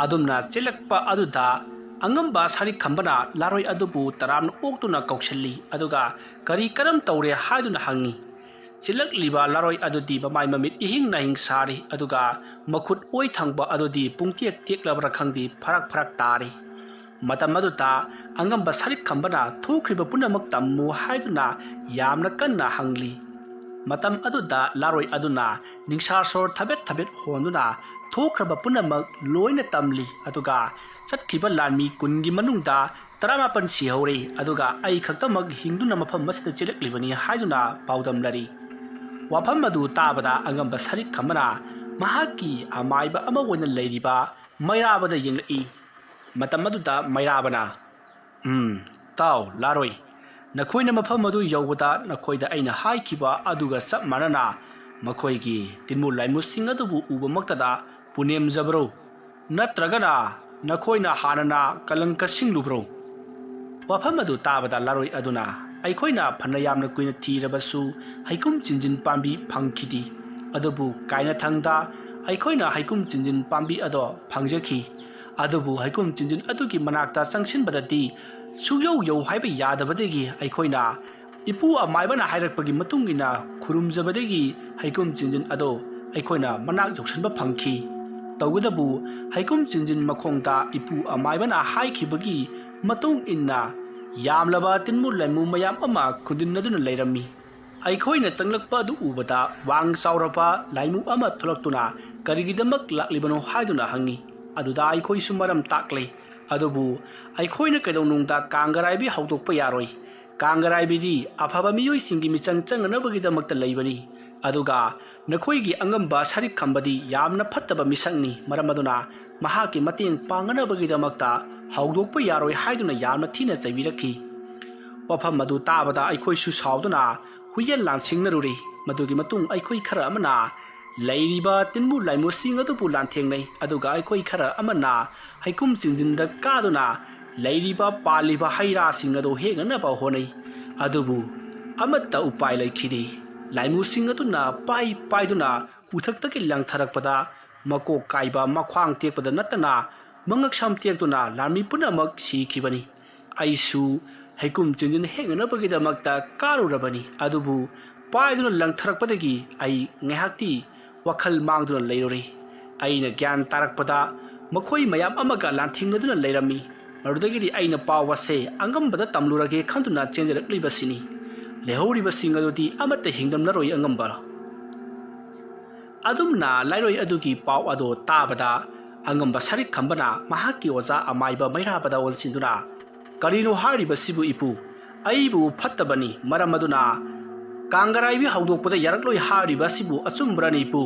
ꯑꯗꯨꯝꯅ ꯆꯦꯜꯂꯛꯄ ꯑꯗꯨꯗ ꯑꯉꯝꯕ ꯁꯥꯔꯤꯛ ꯈꯝꯕꯅ ꯂꯥꯔꯣꯏ ꯑꯗꯨꯕꯨ ꯇꯔꯥꯝꯅ ꯑꯣꯛꯇꯨꯅ ꯀꯧꯁꯤꯜꯂꯤ, ꯑꯗꯨꯒ "ꯀꯔꯤ ꯀꯔꯝ ꯇꯧꯔꯦ?" ꯍꯥꯏꯗꯨꯅ ꯍꯪꯉꯤ꯫ ꯆꯦꯜꯂꯛꯂꯤꯕ ꯂꯥꯔꯣꯏ ꯑꯗꯨꯗꯤ ꯃꯃꯥꯏ ꯃꯃꯤꯠ ꯏꯍꯤꯡ ꯅꯥꯍꯤꯡ ꯁꯥꯔꯤ, ꯑꯗꯨꯒ ꯃꯈꯨꯠ ꯑꯣꯏ ꯊꯪꯕ ꯑꯗꯨꯗꯤ ꯄꯨꯡꯇꯦꯛ ꯇꯦꯛꯂꯕ꯭ꯔꯥ ꯈꯪꯗꯦ, ꯐꯔꯛ ꯐꯔꯛ ꯇꯥꯔꯤ꯫ ꯃꯇꯝ ꯑꯗꯨꯗ ꯑꯉꯝꯕ ꯁꯥꯔꯤꯛ ꯈꯝꯕꯅ "ꯊꯣꯛꯈ꯭ꯔꯤꯕ ꯄꯨꯝꯅꯃꯛ ꯇꯝꯃꯨ" ꯍꯥꯏꯗꯨꯅ ꯌꯥꯝꯅ ꯀꯟꯅ ꯍꯪꯂꯤ꯫ ꯃꯇꯝ ꯑꯗꯨꯗ ꯂꯥꯔꯣꯏ ꯑꯗꯨꯅ ꯅꯤꯡꯁꯥ ꯁꯣꯔ ꯊꯕꯦꯠ ꯊꯕꯦꯠ ꯍꯣꯟꯗꯨꯅ ꯊꯣꯛꯈ꯭ꯔꯕ ꯄꯨꯝꯅꯃꯛ ꯂꯣꯏꯅ ꯇꯝꯂꯤ, ꯑꯗꯨꯒ ꯆꯠꯈꯤꯕ ꯂꯥꯟꯃꯤ ꯀꯨꯟꯒꯤ ꯃꯅꯨꯡꯗ ꯇꯔꯥꯃꯥꯄꯟ ꯁꯤꯍꯧꯔꯦ, ꯑꯗꯨꯒ ꯑꯩ ꯈꯛꯇꯃꯛ ꯍꯤꯡꯗꯨꯅ ꯃꯐꯝ ꯑꯁꯤꯗ ꯆꯦꯜꯂꯛꯂꯤꯕꯅꯤ ꯍꯥꯏꯗꯨꯅ ꯄꯥꯎꯗꯝꯂꯔꯤ꯫ ꯋꯥꯐꯝ ꯑꯗꯨ ꯇꯥꯕꯗ ꯑꯉꯝꯕ ꯁꯥꯔꯤꯛ ꯈꯝꯕꯅ ꯃꯍꯥꯛꯀꯤ ꯑꯃꯥꯏꯕ ꯑꯃ ꯑꯣꯏꯅ ꯂꯩꯔꯤꯕ ꯃꯩꯔꯥꯕꯗ ꯌꯦꯡꯂꯛꯏ꯫ ꯃꯇꯝ ꯑꯗꯨꯗ ꯃꯩꯔꯥꯕꯅ, "ꯎꯝ, ꯇꯥꯎ, ꯂꯥꯔꯣꯏ, ꯅꯈꯣꯏꯅ ꯃꯐꯝ ꯑꯗꯨ ꯌꯧꯕꯗ ꯅꯈꯣꯏꯗ ꯑꯩꯅ ꯍꯥꯏꯈꯤꯕ ꯑꯗꯨꯒ ꯆꯞ ꯃꯥꯟꯅꯅ ꯃꯈꯣꯏꯒꯤ ꯇꯤꯟꯃꯨ ꯂꯥꯏꯃꯨꯁꯤꯡ ꯑꯗꯨꯕꯨ ꯎꯕꯃꯛꯇꯗ ꯄꯨꯅꯦꯝꯖꯕ꯭ꯔꯣ? ꯅꯠꯇ꯭ꯔꯒꯅ ꯅꯈꯣꯏꯅ ꯍꯥꯟꯅꯅ ꯀꯂꯪꯀ ꯁꯤꯡꯂꯨꯕ꯭ꯔꯣ?" ꯋꯥꯐꯝ ꯑꯗꯨ ꯇꯥꯕꯗ ꯂꯥꯔꯣꯏ ꯑꯗꯨꯅ, "ꯑꯩꯈꯣꯏꯅ ꯐꯅ ꯌꯥꯝꯅ ꯀꯨꯏꯅ ꯊꯤꯔꯕꯁꯨ ꯍꯩꯀꯨꯝ ꯆꯤꯟꯖꯤꯟ ꯄꯥꯝꯕꯤ ꯐꯪꯈꯤꯗꯦ꯫ ꯑꯗꯨꯕꯨ ꯀꯥꯏꯅꯊꯪꯗ ꯑꯩꯈꯣꯏꯅ ꯍꯩꯀꯨꯝ ꯆꯤꯟꯖꯤꯟ ꯄꯥꯝꯕꯤ ꯑꯗꯣ ꯐꯪꯖꯈꯤ꯫ ꯑꯗꯨꯕꯨ ꯍꯩꯀꯨꯝ ꯆꯤꯟꯖꯤꯟ ꯑꯗꯨꯒꯤ ꯃꯅꯥꯛꯇ ꯆꯪꯁꯤꯟꯕꯗꯗꯤ ꯁꯨꯛꯌꯧ ꯌꯧ ꯍꯥꯏꯕ ꯌꯥꯗꯕꯗꯒꯤ ꯑꯩꯈꯣꯏꯅ ꯏꯄꯨ ꯑꯃꯥꯏꯕꯅ ꯍꯥꯏꯔꯛꯄꯒꯤ ꯃꯇꯨꯡ ꯏꯟꯅ ꯈꯨꯔꯨꯝꯖꯕꯗꯒꯤ ꯍꯩꯀꯨꯝ ꯆꯤꯟꯖꯤꯟ ꯑꯗꯣ ꯑꯩꯈꯣꯏꯅ ꯃꯅꯥꯛ ꯌꯧꯁꯤꯟꯕ ꯐꯪꯈꯤ꯫ ꯇꯧꯕꯇꯕꯨ ꯍꯩꯀꯨꯝ ꯆꯤꯟꯖꯤꯟ ꯃꯈꯣꯡꯗ ꯏꯄꯨ ꯑꯃꯥꯏꯕꯅ ꯍꯥꯏꯈꯤꯕꯒꯤ ꯃꯇꯨꯡ ꯏꯟꯅ ꯌꯥꯝꯂꯕ ꯇꯤꯟꯃꯨ ꯂꯥꯏꯃꯨ ꯃꯌꯥꯝ ꯑꯃ ꯈꯨꯟꯗꯤꯟꯅꯗꯨꯅ ꯂꯩꯔꯝꯃꯤ꯫ ꯑꯩꯈꯣꯏꯅ ꯆꯪꯂꯛꯄ ꯑꯗꯨ ꯎꯕꯗ ꯋꯥꯡ ꯆꯥꯎꯔꯕ ꯂꯥꯏꯃꯨ ꯑꯃ ꯊꯣꯛꯂꯛꯇꯨꯅ ꯀꯔꯤꯒꯤꯗꯃꯛ ꯂꯥꯛꯂꯤꯕꯅꯣ ꯍꯥꯏꯗꯨꯅ ꯍꯪꯉꯤ꯫ ꯑꯗꯨꯗ ꯑꯩꯈꯣꯏꯁꯨ ꯃꯔꯝ ꯇꯥꯛꯂꯦ꯫ ꯑꯗꯨꯕꯨ ꯑꯩꯈꯣꯏꯅ ꯀꯩꯗꯧꯅꯨꯡꯗ ꯀꯥꯡꯒꯔꯥꯏꯕꯤ ꯍꯧꯗꯣꯛꯄ ꯌꯥꯔꯣꯏ꯫ ꯀꯥꯡꯒꯔꯥꯏꯕꯤꯗꯤ ꯑꯐꯕ ꯃꯤꯑꯣꯏꯁꯤꯡꯒꯤ ꯃꯤꯆꯪ ꯆꯪꯅꯅꯕꯒꯤꯗꯃꯛꯇ ꯂꯩꯕꯅꯤ, ꯑꯗꯨꯒ ꯅꯈꯣꯏꯒꯤ ꯑꯉꯝꯕ ꯁꯔꯤꯛ ꯈꯝꯕꯗꯤ ꯌꯥꯝꯅ ꯐꯠꯇꯕ ꯃꯤꯁꯛꯅꯤ꯫ ꯃꯔꯝ ꯑꯗꯨꯅ ꯃꯍꯥꯛꯀꯤ ꯃꯇꯦꯡ ꯄꯥꯡꯅꯅꯕꯒꯤꯗꯃꯛꯇ ꯍꯧꯗꯣꯛꯄ ꯌꯥꯔꯣꯏ ꯍꯥꯏꯗꯨꯅ ꯌꯥꯝꯅ ꯊꯤꯅ ꯆꯩꯕꯤꯔꯛꯈꯤ꯫ ꯋꯥꯐꯝ ꯑꯗꯨ ꯇꯥꯕꯗ ꯑꯩꯈꯣꯏꯁꯨ ꯁꯥꯎꯗꯨꯅ ꯍꯨꯏꯌꯦꯟ ꯂꯥꯟꯁꯤꯡꯅꯔꯨꯔꯤ꯫ ꯃꯗꯨꯒꯤ ꯃꯇꯨꯡ ꯑꯩꯈꯣꯏ ꯈꯔ ꯑꯃꯅ ꯂꯩꯔꯤꯕ ꯇꯤꯟꯃꯨ ꯂꯥꯏꯃꯨꯁꯤꯡ ꯑꯗꯨꯕꯨ ꯂꯥꯟꯊꯦꯡꯅꯩ, ꯑꯗꯨꯒ ꯑꯩꯈꯣꯏ ꯈꯔ ꯑꯃꯅ ꯍꯩꯀꯨꯝ ꯆꯤꯡꯖꯤꯟꯗ ꯀꯥꯗꯨꯅ ꯂꯩꯔꯤꯕ ꯄꯥꯜꯂꯤꯕ ꯍꯩ ꯔꯥꯁꯤꯡ ꯑꯗꯨ ꯍꯦꯛꯅꯅꯕ ꯍꯣꯠꯅꯩ꯫ ꯑꯗꯨꯕꯨ ꯑꯃꯠꯇ ꯎꯄꯥꯏ ꯂꯩꯈꯤꯗꯦ꯫ ꯂꯥꯏꯃꯨꯁꯤꯡ ꯑꯗꯨꯅ ꯄꯥꯏ ꯄꯥꯏꯗꯨꯅ ꯎꯊꯛꯇꯒꯤ ꯂꯪꯊꯔꯛꯄꯗ ꯃꯀꯣꯛ ꯀꯥꯏꯕ, ꯃꯈ꯭ꯋꯥꯡ ꯇꯦꯛꯄꯗ ꯅꯠꯇꯅ ꯃꯉꯛꯁꯝ ꯇꯦꯛꯇꯨꯅ ꯂꯥꯟꯃꯤ ꯄꯨꯝꯅꯃꯛ ꯁꯤꯈꯤꯕꯅꯤ꯫ ꯑꯩꯁꯨ ꯍꯩꯀꯨꯝ ꯆꯤꯡꯖꯤꯟ ꯍꯦꯛꯅꯅꯕꯒꯤꯗꯃꯛꯇ ꯀꯥꯔꯨꯔꯕꯅꯤ, ꯑꯗꯨꯕꯨ ꯄꯥꯏꯗꯨꯅ ꯂꯪꯊꯔꯛꯄꯗꯒꯤ ꯑꯩ ꯉꯥꯏꯍꯥꯛꯇꯤ ꯋꯥꯈꯜ ꯃꯥꯡꯗꯨꯅ ꯂꯩꯔꯨꯔꯦ꯫ ꯑꯩꯅ ꯒ꯭ꯌꯥꯟ ꯇꯥꯔꯛꯄꯗ ꯃꯈꯣꯏ ꯃꯌꯥꯝ ꯑꯃꯒ ꯂꯥꯟꯊꯦꯡꯅꯗꯨꯅ ꯂꯩꯔꯝꯃꯤ꯫ ꯃꯗꯨꯗꯒꯤꯗꯤ ꯑꯩꯅ ꯄꯥꯎ ꯑꯁꯦ ꯑꯉꯝꯕꯗ ꯇꯝꯂꯨꯔꯒꯦ ꯈꯟꯗꯨꯅ ꯆꯦꯟꯖꯔꯛꯂꯤꯕꯁꯤꯅꯤ꯫ ꯂꯩꯍꯧꯔꯤꯕꯁꯤꯡ ꯑꯗꯨꯗꯤ ꯑꯃꯠꯇ ꯍꯤꯡꯂꯝꯂꯔꯣꯏ ꯑꯉꯝꯕ꯫ ꯑꯗꯨꯝꯅ ꯂꯥꯏꯔꯣꯏ ꯑꯗꯨꯒꯤ ꯄꯥꯎ ꯑꯗꯨ ꯇꯥꯕꯗ ꯑꯉꯝꯕ ꯁꯔꯤꯛ ꯈꯝꯕꯅ ꯃꯍꯥꯛꯀꯤ ꯑꯣꯖꯥ ꯑꯃꯥꯏꯕ ꯃꯩꯔꯥꯕꯗ ꯑꯣꯟꯁꯤꯟꯗꯨꯅ, "ꯀꯔꯤꯅꯣ ꯍꯥꯏꯔꯤꯕꯁꯤꯕꯨ ꯏꯄꯨ? ꯑꯩꯕꯨ ꯐꯠꯇꯕꯅꯤ, ꯃꯔꯝ ꯑꯗꯨꯅ ꯀꯥꯡꯒꯔꯥꯏꯕꯤ ꯍꯧꯗꯣꯛꯄꯗ ꯌꯥꯔꯛꯂꯣꯏ ꯍꯥꯏꯔꯤꯕ ꯑꯁꯤꯕꯨ ꯑꯆꯨꯝꯕ꯭ꯔꯅꯤ ꯏꯄꯨ?"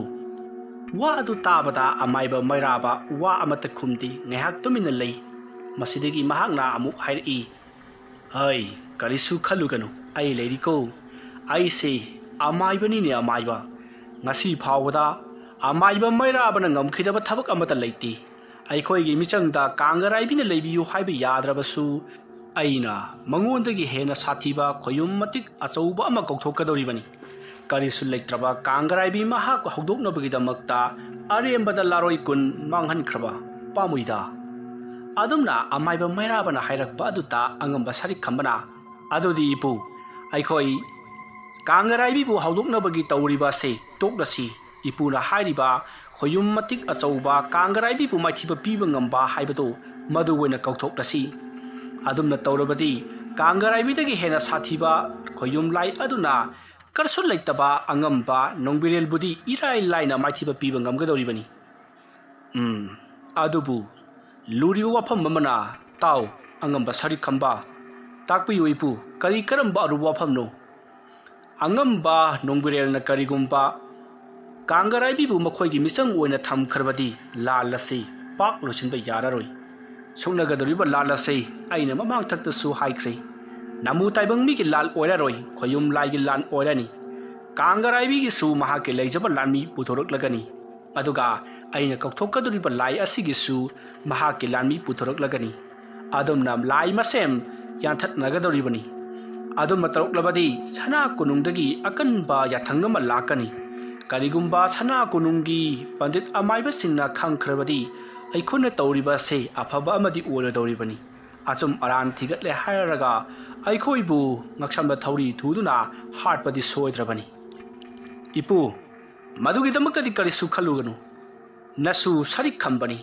ꯋꯥ ꯑꯗꯨ ꯇꯥꯕꯗ ꯑꯃꯥꯏꯕ ꯃꯩꯔꯥꯕ ꯋꯥ ꯑꯃꯠꯇ ꯈꯨꯝꯗꯦ, ꯉꯥꯏꯍꯥꯛ ꯇꯨꯃꯤꯟꯅ ꯂꯩ꯫ ꯃꯁꯤꯗꯒꯤ ꯃꯍꯥꯛꯅ ꯑꯃꯨꯛ ꯍꯥꯏꯔꯛꯏ, "ꯍꯩ, ꯀꯔꯤꯁꯨ ꯈꯜꯂꯨꯒꯅꯨ, ꯑꯩ ꯂꯩꯔꯤꯀꯣ꯫ ꯑꯩꯁꯦ ꯑꯃꯥꯏꯕꯅꯤꯅꯦ ꯑꯃꯥꯏꯕ꯫ ꯉꯁꯤ ꯐꯥꯎꯕꯗ ꯑꯃꯥꯏꯕ ꯃꯩꯔꯥꯕꯅ ꯉꯝꯈꯤꯗꯕ ꯊꯕꯛ ꯑꯃꯠꯇ ꯂꯩꯇꯦ꯫ ꯑꯩꯈꯣꯏꯒꯤ ꯃꯤꯆꯪꯗ ꯀꯥꯡꯒꯔꯥꯏꯕꯤꯅ ꯂꯩꯕꯤꯌꯨ ꯍꯥꯏꯕ ꯌꯥꯗ꯭ꯔꯕꯁꯨ ꯑꯩꯅ ꯃꯉꯣꯟꯗꯒꯤ ꯍꯦꯟꯅ ꯁꯥꯊꯤꯕ ꯈꯣꯌꯨꯝ ꯃꯇꯤꯛ ꯑꯆꯧꯕ ꯑꯃ ꯀꯧꯊꯣꯛꯀꯗꯧꯔꯤꯕꯅꯤ꯫ ꯀꯔꯤꯁꯨ ꯂꯩꯇ꯭ꯔꯕ ꯀꯥꯡꯒꯔꯥꯏꯕꯤ ꯃꯍꯥꯛ ꯍꯧꯗꯣꯛꯅꯕꯒꯤꯗꯃꯛꯇ ꯑꯔꯦꯝꯕꯗ ꯂꯥꯔꯣꯏ ꯀꯨꯟ ꯃꯥꯡꯍꯟꯈ꯭ꯔꯕ ꯄꯥꯝꯃꯨꯏꯗ꯫" ꯑꯗꯨꯝꯅ ꯑꯃꯥꯏꯕ ꯃꯩꯔꯥꯕꯅ ꯍꯥꯏꯔꯛꯄ ꯑꯗꯨꯗ ꯑꯉꯝꯕ ꯁꯔꯤꯛ ꯈꯝꯕꯅ, "ꯑꯗꯨꯗꯤ ꯏꯄꯨ, ꯑꯩꯈꯣꯏ ꯀꯥꯡꯒꯔꯥꯏꯕꯤꯕꯨ ꯍꯧꯗꯣꯛꯅꯕꯒꯤ ꯇꯧꯔꯤꯕ ꯑꯁꯤ ꯇꯣꯛꯂꯁꯤ꯫ ꯏꯄꯨꯅ ꯍꯥꯏꯔꯤꯕ ꯈꯣꯌꯨꯝ ꯃꯇꯤꯛ ꯑꯆꯧꯕ ꯀꯥꯡꯒꯔꯥꯏꯕꯤꯕꯨ ꯃꯥꯏꯊꯤꯕ ꯄꯤꯕ ꯉꯝꯕ ꯍꯥꯏꯕꯗꯨ ꯃꯗꯨ ꯑꯣꯏꯅ ꯀꯧꯊꯣꯛꯂꯁꯤ꯫ ꯑꯗꯨꯝꯅ ꯇꯧꯔꯕꯗꯤ ꯀꯥꯡꯒꯔꯥꯏꯕꯤꯗꯒꯤ ꯍꯦꯟꯅ ꯁꯥꯊꯤꯕ ꯈꯣꯌꯨꯝ ꯂꯥꯏ ꯑꯗꯨꯅ ꯀꯔꯤꯁꯨ ꯂꯩꯇꯕ ꯑꯉꯝꯕ ꯅꯣꯡꯕꯤꯔꯦꯜꯕꯨꯗꯤ ꯏꯔꯥꯏ ꯂꯥꯏꯅ ꯃꯥꯏꯊꯤꯕ ꯄꯤꯕ ꯉꯝꯒꯗꯧꯔꯤꯕꯅꯤ꯫ ꯎꯝ, ꯑꯗꯨꯕꯨ ꯂꯨꯔꯤꯕ ꯋꯥꯐꯝ ꯑꯃꯅ, ꯇꯥꯎ, ꯑꯉꯝꯕ ꯁꯔꯤꯛ ꯈꯝꯕ, ꯇꯥꯛꯄꯤꯌꯨ ꯏꯄꯨ, ꯀꯔꯤ ꯀꯔꯝꯕ ꯑꯔꯨꯕ ꯋꯥꯐꯝꯅꯣ? ꯑꯉꯝꯕ ꯅꯣꯡꯕꯤꯔꯦꯜꯅ ꯀꯔꯤꯒꯨꯝꯕ ꯀꯥꯡꯒꯔꯥꯏꯕꯤꯕꯨ ꯃꯈꯣꯏꯒꯤ ꯃꯤꯆꯪ ꯑꯣꯏꯅ ꯊꯝꯈ꯭ꯔꯕꯗꯤ ꯂꯥꯜ ꯑꯁꯤ ꯄꯥꯛ ꯂꯣꯏꯁꯤꯟꯕ ꯌꯥꯔꯔꯣꯏ꯫ ꯁꯣꯛꯅꯒꯗꯧꯔꯤꯕ ꯂꯥꯜ ꯑꯁꯤ ꯑꯩꯅ ꯃꯃꯥꯡ ꯊꯛꯇꯁꯨ ꯍꯥꯏꯈ꯭ꯔꯦ, ꯅꯃꯨ ꯇꯥꯏꯕꯪ ꯃꯤꯒꯤ ꯂꯥꯜ ꯑꯣꯏꯔꯔꯣꯏ, ꯈꯣꯌꯨꯝ ꯂꯥꯏꯒꯤ ꯂꯥꯜ ꯑꯣꯏꯔꯅꯤ꯫ ꯀꯥꯡꯒꯔꯥꯏꯕꯤꯒꯤꯁꯨ ꯃꯍꯥꯛꯀꯤ ꯂꯩꯖꯕ ꯂꯥꯟꯃꯤ ꯄꯨꯊꯣꯔꯛꯂꯒꯅꯤ, ꯑꯗꯨꯒ ꯑꯩꯅ ꯀꯧꯊꯣꯛꯀꯗꯧꯔꯤꯕ ꯂꯥꯏ ꯑꯁꯤꯒꯤꯁꯨ ꯃꯍꯥꯛꯀꯤ ꯂꯥꯟꯃꯤ ꯄꯨꯊꯣꯔꯛꯂꯒꯅꯤ꯫ ꯑꯗꯨꯝꯅ ꯂꯥꯏ ꯃꯁꯦꯝ ꯌꯥꯟꯊꯠꯅꯒꯗꯧꯔꯤꯕꯅꯤ꯫ ꯑꯗꯨꯝꯅ ꯇꯧꯔꯛꯂꯕꯗꯤ ꯁꯅꯥ ꯀꯣꯅꯨꯡꯗꯒꯤ ꯑꯀꯟꯕ ꯌꯥꯊꯪ ꯑꯃ ꯂꯥꯛꯀꯅꯤ꯫ ꯀꯔꯤꯒꯨꯝꯕ ꯁꯅꯥ ꯀꯣꯅꯨꯡꯒꯤ ꯄꯟꯗꯤꯠ ꯑꯃꯥꯏꯕꯁꯤꯡꯅ ꯈꯪꯈ꯭ꯔꯕꯗꯤ ꯑꯩꯈꯣꯏꯅ ꯇꯧꯔꯤꯕ ꯑꯁꯤ ꯑꯐꯕ ꯑꯃꯗꯤ ꯑꯣꯏꯔꯣꯏꯗꯧꯔꯤꯕꯅꯤ꯫ ꯑꯆꯨꯝ ꯑꯔꯥꯟ ꯊꯤꯒꯠꯂꯦ ꯍꯥꯏꯔꯒ ꯑꯩꯈꯣꯏꯕꯨ ꯉꯛꯁꯝꯗ ꯊꯧꯔꯤ ꯊꯨꯗꯨꯅ ꯍꯥꯠꯄꯗꯤ ꯁꯣꯏꯗ꯭ꯔꯕꯅꯤ꯫ ꯏꯄꯨ, ꯃꯗꯨꯒꯤꯗꯃꯛꯇꯗꯤ ꯀꯔꯤꯁꯨ ꯈꯜꯂꯨꯒꯅꯨ꯫ ꯅꯁꯨ ꯁꯔꯤꯛ ꯈꯝꯕꯅꯤ꯫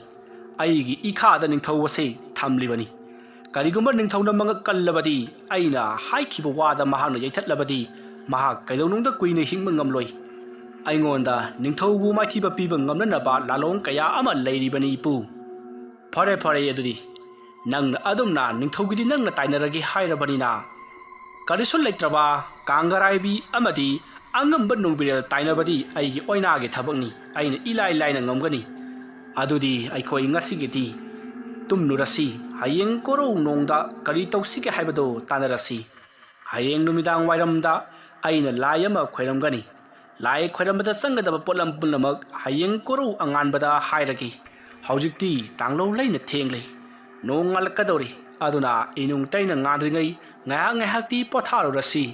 ꯑꯩꯒꯤ ꯏꯈꯥꯗ ꯅꯤꯡꯊꯧ ꯑꯁꯤ ꯊꯝꯂꯤꯕꯅꯤ꯫ ꯀꯔꯤꯒꯨꯝꯕ ꯅꯤꯡꯊꯧꯅ ꯃꯉꯛ ꯀꯜꯂꯕꯗꯤ, ꯑꯩꯅ ꯍꯥꯏꯈꯤꯕ ꯋꯥꯗ ꯃꯍꯥꯛꯅ ꯌꯩꯊꯠꯂꯕꯗꯤ, ꯃꯍꯥꯛ ꯀꯩꯗꯧꯅꯨꯡꯗ ꯀꯨꯏꯅ ꯍꯤꯡꯕ ꯉꯝꯂꯣꯏ꯫ ꯑꯩꯉꯣꯟꯗ ꯅꯤꯡꯊꯧꯕꯨ ꯃꯥꯏꯊꯤꯕ ꯄꯤꯕ ꯉꯝꯅꯅꯕ ꯂꯥꯂꯣꯡ ꯀꯌꯥ ꯑꯃ ꯂꯩꯔꯤꯕꯅꯤ ꯏꯄꯨ꯫ ꯐꯔꯦ, ꯐꯔꯦ, ꯑꯗꯨꯗꯤ ꯅꯪꯅ ꯑꯗꯨꯝꯅ ꯅꯤꯡꯊꯧꯒꯤꯗꯤ ꯅꯪꯅ ꯇꯥꯏꯅꯔꯒꯦ ꯍꯥꯏꯔꯕꯅꯤꯅ, ꯀꯔꯤꯁꯨ ꯂꯩꯇ꯭ꯔꯕ ꯀꯥꯡꯒꯔꯥꯏꯕꯤ ꯑꯃꯗꯤ ꯑꯉꯝꯕ ꯅꯣꯡꯕꯤꯔꯦꯜ ꯇꯥꯏꯅꯕꯗꯤ ꯑꯩꯒꯤ ꯑꯣꯏꯅꯥꯒꯤ ꯊꯕꯛꯅꯤ, ꯑꯩꯅ ꯏꯂꯥꯏ ꯂꯥꯏꯅ ꯉꯝꯒꯅꯤ꯫ ꯑꯗꯨꯗꯤ ꯑꯩꯈꯣꯏ ꯉꯁꯤꯒꯤꯗꯤ ꯇꯨꯝꯂꯨꯔꯁꯤ, ꯍꯌꯦꯡ ꯀꯣꯔꯧ ꯅꯣꯡꯗ ꯀꯔꯤ ꯇꯧꯁꯤꯒꯦ ꯍꯥꯏꯕꯗꯨ ꯇꯥꯟꯅꯔꯁꯤ꯫ ꯍꯌꯦꯡ ꯅꯨꯃꯤꯗꯥꯡ ꯋꯥꯏꯔꯝꯗ ꯑꯩꯅ ꯂꯥꯏ ꯑꯃ ꯈꯣꯏꯔꯝꯒꯅꯤ꯫ ꯂꯥꯏ ꯈꯣꯏꯔꯝꯕꯗ ꯆꯪꯒꯗꯕ ꯄꯣꯠꯂꯝ ꯄꯨꯝꯅꯃꯛ ꯍꯌꯦꯡ ꯀꯣꯔꯧ ꯑꯉꯥꯟꯕꯗ ꯍꯥꯏꯔꯒꯦ꯫ ꯍꯧꯖꯤꯛꯇꯤ ꯇꯥꯡꯂꯧ ꯂꯩꯅ ꯊꯦꯡꯂꯦ, ꯅꯣꯡ ꯉꯥꯜꯂꯛꯀꯗꯧꯔꯤ꯫ ꯑꯗꯨꯅ ꯏꯅꯨꯡ ꯇꯩꯅ ꯉꯥꯟꯗ꯭ꯔꯤꯉꯩ ꯉꯥꯏꯍꯥꯛ ꯉꯥꯏꯍꯥꯛꯇꯤ ꯄꯣꯊꯥꯔꯨꯔꯁꯤ꯫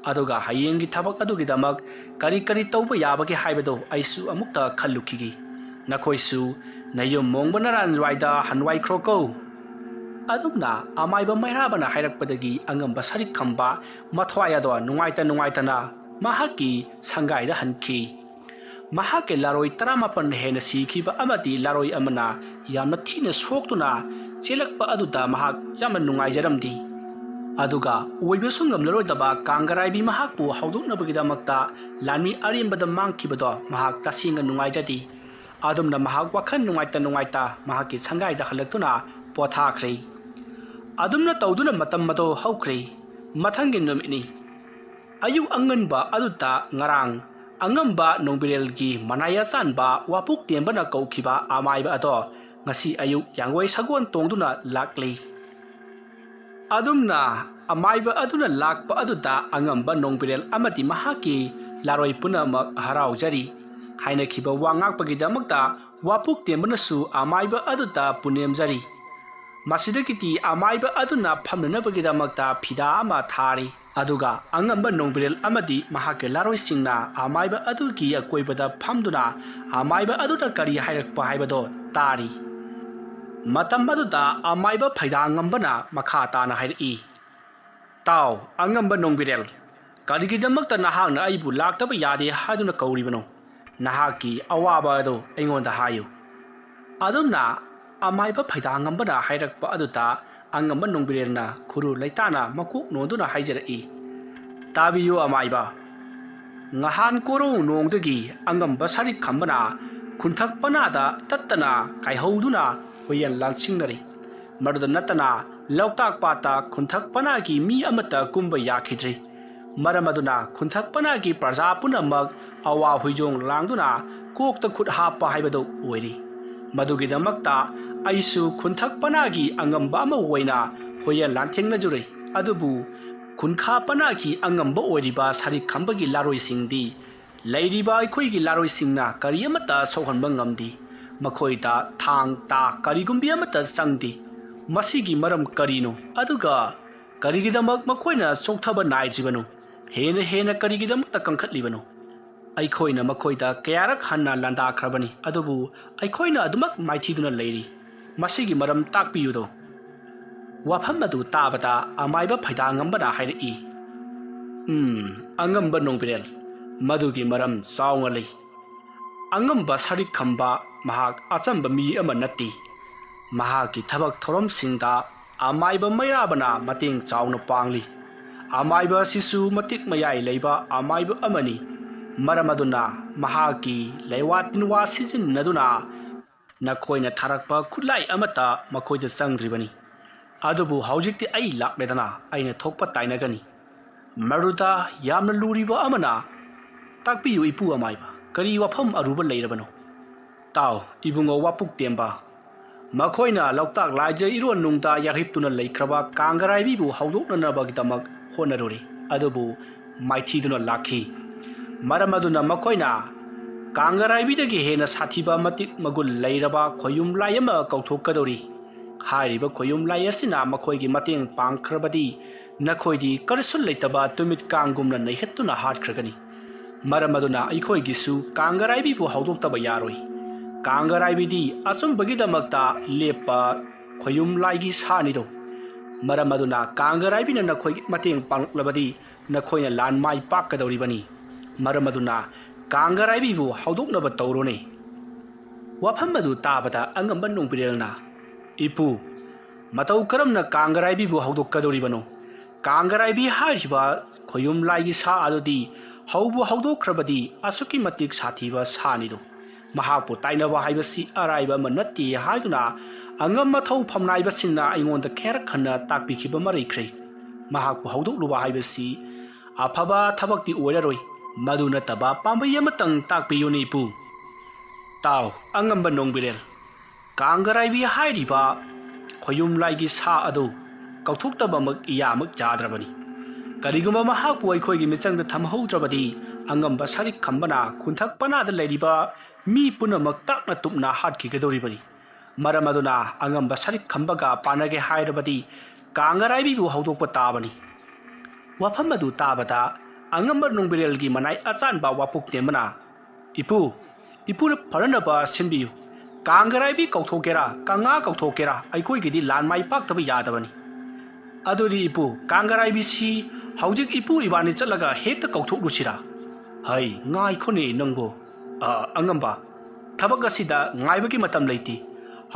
ꯑꯗꯨꯒ ꯍꯌꯦꯡꯒꯤ ꯊꯕꯛ ꯑꯗꯨꯒꯤꯗꯃꯛ ꯀꯔꯤ ꯀꯔꯤ ꯇꯧꯕ ꯌꯥꯕꯒꯦ ꯍꯥꯏꯕꯗꯨ ꯑꯩꯁꯨ ꯑꯃꯨꯛꯇ ꯈꯜꯂꯨꯈꯤꯒꯦ꯫ ꯅꯈꯣꯏꯁꯨ ꯅꯌꯨꯝ ꯃꯣꯡꯕ ꯅꯔꯥꯟꯋꯥꯏꯗ ꯍꯟꯋꯥꯏꯈ꯭ꯔꯣꯀꯣ꯫ ꯑꯗꯨꯝꯅ ꯑꯃꯥꯏꯕ ꯃꯩꯔꯥꯕꯅ ꯍꯥꯏꯔꯛꯄꯗꯒꯤ ꯑꯉꯝꯕ ꯁꯔꯤꯛ ꯈꯝꯕ ꯃꯊ꯭ꯋꯥꯏ ꯑꯗꯣ ꯅꯨꯡꯉꯥꯏꯇ ꯅꯨꯡꯉꯥꯏꯇꯅ ꯃꯍꯥꯛꯀꯤ ꯁꯪꯒꯥꯏꯗ ꯍꯟꯈꯤ꯫ ꯃꯍꯥꯛꯀꯤ ꯂꯥꯔꯣꯏ ꯇꯔꯥꯃꯥꯄꯟ ꯍꯦꯟꯅ ꯁꯤꯈꯤꯕ ꯑꯃꯗꯤ ꯂꯥꯔꯣꯏ ꯑꯃꯅ ꯌꯥꯝꯅ ꯊꯤꯅ ꯁꯣꯛꯇꯨꯅ ꯆꯦꯜꯂꯛꯄ ꯑꯗꯨꯗ ꯃꯍꯥꯛ ꯌꯥꯝꯅ ꯅꯨꯡꯉꯥꯏꯖꯔꯝꯗꯦ꯫ ꯑꯗꯨꯒ ꯑꯣꯏꯕꯁꯨ ꯉꯝꯂꯔꯣꯏꯗꯕ ꯀꯥꯡꯒꯔꯥꯏꯕꯤ ꯃꯍꯥꯛꯄꯨ ꯍꯧꯗꯣꯛꯅꯕꯒꯤꯗꯃꯛꯇ ꯂꯥꯟꯃꯤ ꯑꯔꯦꯝꯕꯗ ꯃꯥꯡꯈꯤꯕꯗꯣ ꯃꯍꯥꯛ ꯇꯁꯦꯡꯅ ꯅꯨꯡꯉꯥꯏꯖꯗꯦ꯫ ꯑꯗꯨꯝꯅ ꯃꯍꯥꯛ ꯋꯥꯈꯜ ꯅꯨꯡꯉꯥꯏꯇ ꯅꯨꯡꯉꯥꯏꯇ ꯃꯍꯥꯛꯀꯤ ꯁꯪꯒꯥꯏꯗ ꯍꯜꯂꯛꯇꯨꯅ ꯄꯣꯊꯥꯈ꯭ꯔꯦ꯫ ꯑꯗꯨꯝꯅ ꯇꯧꯗꯨꯅ ꯃꯇꯝ ꯑꯗꯨ ꯍꯧꯈ꯭ꯔꯦ꯫ ꯃꯊꯪꯒꯤ ꯅꯨꯃꯤꯠꯅꯤ꯫ ꯑꯌꯨꯛ ꯑꯉꯟꯕ ꯑꯗꯨꯗ ꯉꯔꯥꯡ ꯑꯉꯝꯕ ꯅꯣꯡꯕꯤꯔꯦꯜꯒꯤ ꯃꯅꯥꯏ ꯑꯆꯥꯟꯕ ꯋꯥꯄꯨꯛ ꯇꯦꯝꯕꯅ ꯀꯧꯈꯤꯕ ꯑꯃꯥꯏꯕ ꯑꯗꯣ ꯉꯁꯤ ꯑꯌꯨꯛ ꯌꯥꯡꯒꯣꯏ ꯁꯒꯣꯜ ꯇꯣꯡꯗꯨꯅ ꯂꯥꯛꯂꯤ꯫ ꯑꯗꯨꯝꯅ ꯑꯃꯥꯏꯕ ꯑꯗꯨꯅ ꯂꯥꯛꯄ ꯑꯗꯨꯗ ꯑꯉꯝꯕ ꯅꯣꯡꯕꯤꯔꯦꯜ ꯑꯃꯗꯤ ꯃꯍꯥꯛꯀꯤ ꯂꯥꯔꯣꯏ ꯄꯨꯝꯅꯃꯛ ꯍꯔꯥꯎꯖꯔꯤ꯫ ꯍꯥꯏꯅꯈꯤꯕ ꯋꯥ ꯉꯥꯛꯄꯒꯤꯗꯃꯛꯇ ꯋꯥꯄꯨꯛ ꯇꯦꯝꯕꯅꯁꯨ ꯑꯃꯥꯏꯕ ꯑꯗꯨꯗ ꯄꯨꯅꯦꯝꯖꯔꯤ꯫ ꯃꯁꯤꯗꯒꯤꯗꯤ ꯑꯃꯥꯏꯕ ꯑꯗꯨꯅ ꯐꯝꯅꯅꯕꯒꯤꯗꯃꯛꯇ ꯐꯤꯗꯥ ꯑꯃ ꯊꯥꯔꯤ꯫ ꯑꯗꯨꯒ ꯑꯉꯝꯕ ꯅꯣꯡꯕꯤꯔꯦꯜ ꯑꯃꯗꯤ ꯃꯍꯥꯛꯀꯤ ꯂꯥꯔꯣꯏꯁꯤꯡꯅ ꯑꯃꯥꯏꯕ ꯑꯗꯨꯒꯤ ꯑꯀꯣꯏꯕꯗ ꯐꯝꯗꯨꯅ ꯑꯃꯥꯏꯕ ꯑꯗꯨꯅ ꯀꯔꯤ ꯍꯥꯏꯔꯛꯄ ꯍꯥꯏꯕꯗꯣ ꯇꯥꯔꯤ꯫ ꯃꯇꯝ ꯑꯗꯨꯗ ꯑꯃꯥꯏꯕ ꯐꯩꯗꯥꯉꯝꯕꯅ ꯃꯈꯥ ꯇꯥꯅ ꯍꯥꯏꯔꯛꯏ, "ꯇꯥꯎ, ꯑꯉꯝꯕ ꯅꯣꯡꯕꯤꯔꯦꯜ, ꯀꯔꯤꯒꯤꯗꯃꯛꯇ ꯅꯍꯥꯛꯅ ꯑꯩꯕꯨ ꯂꯥꯛꯇꯕ ꯌꯥꯗꯦ ꯍꯥꯏꯗꯨꯅ ꯀꯧꯔꯤꯕꯅꯣ? ꯅꯍꯥꯛꯀꯤ ꯑꯋꯥꯕ ꯑꯗꯨ ꯑꯩꯉꯣꯟꯗ ꯍꯥꯏꯌꯨ꯫" ꯑꯗꯨꯝꯅ ꯑꯃꯥꯏꯕ ꯐꯩꯗꯥꯉꯝꯕꯅ ꯍꯥꯏꯔꯛꯄ ꯑꯗꯨꯗ ꯑꯉꯝꯕ ꯅꯣꯡꯕꯤꯔꯦꯜꯅ ꯈꯨꯔꯨ ꯂꯩꯇꯥꯅ ꯃꯀꯣꯛ ꯅꯣꯟꯗꯨꯅ ꯍꯥꯏꯖꯔꯛꯏ, "ꯇꯥꯕꯤꯌꯨ ꯑꯃꯥꯏꯕ, ꯉꯍꯥꯟ ꯀꯣꯔꯧ ꯅꯣꯡꯗꯒꯤ ꯑꯉꯝꯕ ꯁꯔꯤꯛ ꯈꯝꯕꯅ ꯈꯨꯟꯊꯛ ꯄꯅꯥꯗ ꯇꯠꯇꯅ ꯀꯥꯏꯍꯧꯗꯨꯅ ꯍꯨꯏꯌꯦꯟ ꯂꯥꯟꯁꯤꯡꯅꯔꯤ꯫ ꯃꯗꯨꯗ ꯅꯠꯇꯅ ꯂꯣꯛꯇꯥꯛ ꯄꯥꯠꯇ ꯈꯨꯟꯊꯛ ꯄꯅꯥꯒꯤ ꯃꯤ ꯑꯃꯠꯇ ꯀꯨꯝꯕ ꯌꯥꯈꯤꯗ꯭ꯔꯤ꯫ ꯃꯔꯝ ꯑꯗꯨꯅ ꯈꯨꯟꯊꯛ ꯄꯅꯥꯒꯤ ꯄ꯭ꯔꯖꯥ ꯄꯨꯝꯅꯃꯛ ꯑꯋꯥ ꯍꯨꯏꯖꯣꯡ ꯂꯥꯡꯗꯨꯅ ꯀꯣꯛꯇ ꯈꯨꯠ ꯍꯥꯞꯄ ꯍꯥꯏꯕꯗꯨ ꯑꯣꯏꯔꯤ꯫ ꯃꯗꯨꯒꯤꯗꯃꯛꯇ ꯑꯩꯁꯨ ꯈꯨꯟꯊꯛ ꯄꯅꯥꯒꯤ ꯑꯉꯝꯕ ꯑꯃ ꯑꯣꯏꯅ ꯍꯨꯏꯌꯦꯟ ꯂꯥꯟꯊꯦꯡꯅꯖꯔꯨꯏ꯫ ꯑꯗꯨꯕꯨ ꯈꯨꯟꯈꯥ ꯄꯅꯥꯒꯤ ꯑꯉꯝꯕ ꯑꯣꯏꯔꯤꯕ ꯁꯔꯤꯛ ꯈꯝꯕꯒꯤ ꯂꯥꯔꯣꯏꯁꯤꯡꯗꯤ ꯂꯩꯔꯤꯕ ꯑꯩꯈꯣꯏꯒꯤ ꯂꯥꯔꯣꯏꯁꯤꯡꯅ ꯀꯔꯤ ꯑꯃꯠꯇ ꯁꯣꯛꯍꯟꯕ ꯉꯝꯗꯦ꯫ ꯃꯈꯣꯏꯗ ꯊꯥꯡ, ꯇꯥ ꯀꯔꯤꯒꯨꯝꯕꯤ ꯑꯃꯠꯇ ꯆꯪꯗꯦ꯫ ꯃꯁꯤꯒꯤ ꯃꯔꯝ ꯀꯔꯤꯅꯣ? ꯑꯗꯨꯒ ꯀꯔꯤꯒꯤꯗꯃꯛ ꯃꯈꯣꯏꯅ ꯆꯣꯛꯊꯕ ꯅꯥꯏꯗ꯭ꯔꯤꯕꯅꯣ? ꯍꯦꯟꯅ ꯍꯦꯟꯅ ꯀꯔꯤꯒꯤꯗꯃꯛꯇ ꯀꯟꯈꯠꯂꯤꯕꯅꯣ? ꯑꯩꯈꯣꯏꯅ ꯃꯈꯣꯏꯗ ꯀꯌꯥꯔꯛ ꯍꯟꯅ ꯂꯥꯟꯗꯥꯈ꯭ꯔꯕꯅꯤ, ꯑꯗꯨꯕꯨ ꯑꯩꯈꯣꯏꯅ ꯑꯗꯨꯃꯛ ꯃꯥꯏꯊꯤꯗꯨꯅ ꯂꯩꯔꯤ꯫ ꯃꯁꯤꯒꯤ ꯃꯔꯝ ꯇꯥꯛꯄꯤꯌꯨꯗꯣ꯫" ꯋꯥꯐꯝ ꯑꯗꯨ ꯇꯥꯕꯗ ꯑꯃꯥꯏꯕ ꯐꯩꯗꯥꯉꯝꯕꯅ ꯍꯥꯏꯔꯛꯏ, "ꯎꯝ, ꯑꯉꯝꯕ ꯅꯣꯡꯕꯤꯔꯦꯜ, ꯃꯗꯨꯒꯤ ꯃꯔꯝ ꯆꯥꯎꯅ ꯂꯩ꯫ ꯑꯉꯝꯕ ꯁꯔꯤꯛ ꯈꯝꯕ ꯃꯍꯥꯛ ꯑꯆꯝꯕ ꯃꯤ ꯑꯃ ꯅꯠꯇꯦ꯫ ꯃꯍꯥꯛꯀꯤ ꯊꯕꯛ ꯊꯧꯔꯝꯁꯤꯡꯗ ꯑꯃꯥꯏꯕ ꯃꯩꯔꯥꯕꯅ ꯃꯇꯦꯡ ꯆꯥꯎꯅ ꯄꯥꯡꯂꯤ꯫ ꯑꯃꯥꯏꯕ ꯑꯁꯤꯁꯨ ꯃꯇꯤꯛ ꯃꯌꯥꯏ ꯂꯩꯕ ꯑꯃꯥꯏꯕ ꯑꯃꯅꯤ꯫ ꯃꯔꯝ ꯑꯗꯨꯅ ꯃꯍꯥꯛꯀꯤ ꯂꯩꯋꯥ ꯇꯤꯟꯋꯥ ꯁꯤꯖꯤꯟꯅꯗꯨꯅ ꯅꯈꯣꯏꯅ ꯊꯥꯔꯛꯄ ꯈꯨꯠꯂꯥꯏ ꯑꯃꯠꯇ ꯃꯈꯣꯏꯗ ꯆꯪꯗ꯭ꯔꯤꯕꯅꯤ꯫ ꯑꯗꯨꯕꯨ ꯍꯧꯖꯤꯛꯇꯤ ꯑꯩ ꯂꯥꯛꯂꯦꯗꯅ, ꯑꯩꯅ ꯊꯣꯛꯄ ꯇꯥꯏꯅꯒꯅꯤ꯫ ꯃꯔꯨꯗ ꯌꯥꯝꯅ ꯂꯨꯔꯤꯕ ꯑꯃꯅ, "ꯇꯥꯛꯄꯤꯌꯨ ꯏꯄꯨ ꯑꯃꯥꯏꯕ, ꯀꯔꯤ ꯋꯥꯐꯝ ꯑꯔꯨꯕ ꯂꯩꯔꯕꯅꯣ?" "ꯇꯥꯎ, ꯏꯕꯨꯡꯉꯣ ꯋꯥꯄꯨꯛ ꯇꯦꯝꯕ, ꯃꯈꯣꯏꯅ ꯂꯣꯛꯇꯥꯛ ꯂꯥꯏꯖ ꯏꯔꯣꯟ ꯅꯨꯡꯗ ꯌꯥꯍꯤꯞꯇꯨꯅ ꯂꯩꯈ꯭ꯔꯕ ꯀꯥꯡꯒꯔꯥꯏꯕꯤꯕꯨ ꯍꯧꯗꯣꯛꯅꯅꯕꯒꯤꯗꯃꯛ ꯍꯣꯠꯅꯔꯨꯔꯤ, ꯑꯗꯨꯕꯨ ꯃꯥꯏꯊꯤꯗꯨꯅ ꯂꯥꯛꯈꯤ꯫ ꯃꯔꯝ ꯑꯗꯨꯅ ꯃꯈꯣꯏꯅ ꯀꯥꯡꯒꯔꯥꯏꯕꯤꯗꯒꯤ ꯍꯦꯟꯅ ꯁꯥꯊꯤꯕ ꯃꯇꯤꯛ ꯃꯒꯨꯟ ꯂꯩꯔꯕ ꯈꯣꯌꯨꯝ ꯂꯥꯏ ꯑꯃ ꯀꯧꯊꯣꯛꯀꯗꯧꯔꯤ꯫ ꯍꯥꯏꯔꯤꯕ ꯈꯣꯌꯨꯝ ꯂꯥꯏ ꯑꯁꯤꯅ ꯃꯈꯣꯏꯒꯤ ꯃꯇꯦꯡ ꯄꯥꯡꯈ꯭ꯔꯕꯗꯤ ꯅꯈꯣꯏꯗꯤ ꯀꯔꯤꯁꯨ ꯂꯩꯇꯕ ꯇꯨꯃꯤꯠ ꯀꯥꯡꯒꯨꯝꯅ ꯅꯩꯍꯠꯇꯨꯅ ꯍꯥꯠꯈ꯭ꯔꯒꯅꯤ꯫ ꯃꯔꯝ ꯑꯗꯨꯅ ꯑꯩꯈꯣꯏꯒꯤꯁꯨ ꯀꯥꯡꯒꯔꯥꯏꯕꯤꯕꯨ ꯍꯧꯗꯣꯛꯇꯕ ꯌꯥꯔꯣꯏ꯫ ꯀꯥꯡꯒꯔꯥꯏꯕꯤꯗꯤ ꯑꯆꯨꯝꯕꯒꯤꯗꯃꯛꯇ ꯂꯦꯞꯄ ꯈꯣꯌꯨꯝ ꯂꯥꯏꯒꯤ ꯁꯥꯅꯤꯗꯣ꯫ ꯃꯔꯝ ꯑꯗꯨꯅ ꯀꯥꯡꯒꯔꯥꯏꯕꯤꯅ ꯅꯈꯣꯏꯒꯤ ꯃꯇꯦꯡ ꯄꯥꯡꯂꯛꯂꯕꯗꯤ ꯅꯈꯣꯏꯅ ꯂꯥꯟ ꯃꯥꯏ ꯄꯥꯛꯀꯗꯧꯔꯤꯕꯅꯤ꯫ ꯃꯔꯝ ꯑꯗꯨꯅ ꯀꯥꯡꯒꯔꯥꯏꯕꯤꯕꯨ ꯍꯧꯗꯣꯛꯅꯕ ꯇꯧꯔꯨꯅꯦ꯫" ꯋꯥꯐꯝ ꯑꯗꯨ ꯇꯥꯕꯗ ꯑꯉꯝꯕ ꯅꯣꯡꯕꯤꯔꯦꯜꯅ, "ꯏꯄꯨ, ꯃꯇꯧ ꯀꯔꯝꯅ ꯀꯥꯡꯒꯔꯥꯏꯕꯤꯕꯨ ꯍꯧꯗꯣꯛꯀꯗꯧꯔꯤꯕꯅꯣ? ꯀꯥꯡꯒꯔꯥꯏꯕꯤ ꯍꯥꯏꯔꯤꯕ ꯈꯣꯌꯨꯝ ꯂꯥꯏꯒꯤ ꯁꯥ ꯑꯗꯨꯗꯤ ꯍꯧꯕꯨ ꯍꯧꯗꯣꯛꯈ꯭ꯔꯕꯗꯤ ꯑꯁꯨꯛꯀꯤ ꯃꯇꯤꯛ ꯁꯥꯊꯤꯕ ꯁꯥꯅꯤꯗꯣ꯫ ꯃꯍꯥꯛꯄꯨ ꯇꯥꯏꯅꯕ ꯍꯥꯏꯕꯁꯤ ꯑꯔꯥꯏꯕ ꯑꯃ ꯅꯠꯇꯦ ꯍꯥꯏꯗꯨꯅ ꯑꯉꯝ ꯑꯊꯧ ꯐꯝꯅꯥꯏꯕꯁꯤꯡꯅ ꯑꯩꯉꯣꯟꯗ ꯀꯌꯥꯔꯛ ꯍꯟꯅ ꯇꯥꯛꯄꯤꯈꯤꯕ ꯃꯔꯩꯈ꯭ꯔꯦ꯫ ꯃꯍꯥꯛꯄꯨ ꯍꯧꯗꯣꯛꯂꯨꯕ ꯍꯥꯏꯕꯁꯤ ꯑꯐꯕ ꯊꯕꯛꯇꯤ ꯑꯣꯏꯔꯔꯣꯏ꯫ ꯃꯗꯨ ꯅꯠꯇꯕ ꯄꯥꯝꯕꯩ ꯑꯃꯇꯪ ꯇꯥꯛꯄꯤꯌꯨꯅꯦ ꯏꯄꯨ꯫" "ꯇꯥꯎ, ꯑꯉꯝꯕ ꯅꯣꯡꯕꯤꯔꯦꯜ, ꯀꯥꯡꯒꯔꯥꯏꯕꯤ ꯍꯥꯏꯔꯤꯕ ꯈꯣꯌꯨꯝ ꯂꯥꯏꯒꯤ ꯁꯥ ꯑꯗꯨ ꯀꯧꯊꯣꯛꯇꯕꯃꯛ ꯏꯌꯥꯃꯛ ꯌꯥꯗ꯭ꯔꯕꯅꯤ꯫ ꯀꯔꯤꯒꯨꯝꯕ ꯃꯍꯥꯛꯄꯨ ꯑꯩꯈꯣꯏꯒꯤ ꯃꯤꯆꯪꯗ ꯊꯝꯍꯧꯗ꯭ꯔꯕꯗꯤ ꯑꯉꯝꯕ ꯁꯔꯤꯛ ꯈꯝꯕꯅ ꯈꯨꯟꯊꯛ ꯄꯅꯥꯗ ꯂꯩꯔꯤꯕ ꯃꯤ ꯄꯨꯝꯅꯃꯛ ꯇꯥꯛꯅ ꯇꯨꯞꯅ ꯍꯥꯠꯈꯤꯒꯗꯧꯔꯤꯕꯅꯤ꯫ ꯃꯔꯝ ꯑꯗꯨꯅ ꯑꯉꯝꯕ ꯁꯔꯤꯛ ꯈꯝꯕꯒ ꯄꯥꯟꯅꯒꯦ ꯍꯥꯏꯔꯕꯗꯤ ꯀꯥꯡꯒꯔꯥꯏꯕꯤꯕꯨ ꯍꯧꯗꯣꯛꯄ ꯇꯥꯕꯅꯤ꯫" ꯋꯥꯐꯝ ꯑꯗꯨ ꯇꯥꯕꯗ ꯑꯉꯝꯕ ꯅꯣꯡꯕꯤꯔꯦꯜꯒꯤ ꯃꯅꯥꯏ ꯑꯆꯥꯟꯕ ꯋꯥꯄꯨꯛ ꯇꯦꯝꯕꯅ, "ꯏꯄꯨ, ꯏꯄꯨꯅ ꯐꯅꯅꯕ ꯁꯤꯟꯕꯤꯌꯨ꯫ ꯀꯥꯡꯒꯔꯥꯏꯕꯤ ꯀꯧꯊꯣꯛꯀꯦꯔꯥ, ꯀꯪꯉꯥ ꯀꯧꯊꯣꯛꯀꯦꯔꯥ, ꯑꯩꯈꯣꯏꯒꯤꯗꯤ ꯂꯥꯟ ꯃꯥꯏ ꯄꯥꯛꯇꯕ ꯌꯥꯗꯕꯅꯤ꯫" "ꯑꯗꯨꯗꯤ ꯏꯄꯨ, ꯀꯥꯡꯒꯔꯥꯏꯕꯤꯁꯤ ꯍꯧꯖꯤꯛ ꯏꯄꯨ ꯏꯕꯥꯅꯤ ꯆꯠꯂꯒ ꯍꯦꯛꯇ ꯀꯧꯊꯣꯛꯂꯨꯁꯤꯔꯥ?" "ꯍꯩ, ꯉꯥꯏꯈꯣꯅꯦ ꯅꯪꯕꯨ꯫ ꯑ, ꯑꯉꯝꯕ, ꯊꯕꯛ ꯑꯁꯤꯗ ꯉꯥꯏꯕꯒꯤ ꯃꯇꯝ ꯂꯩꯇꯦ꯫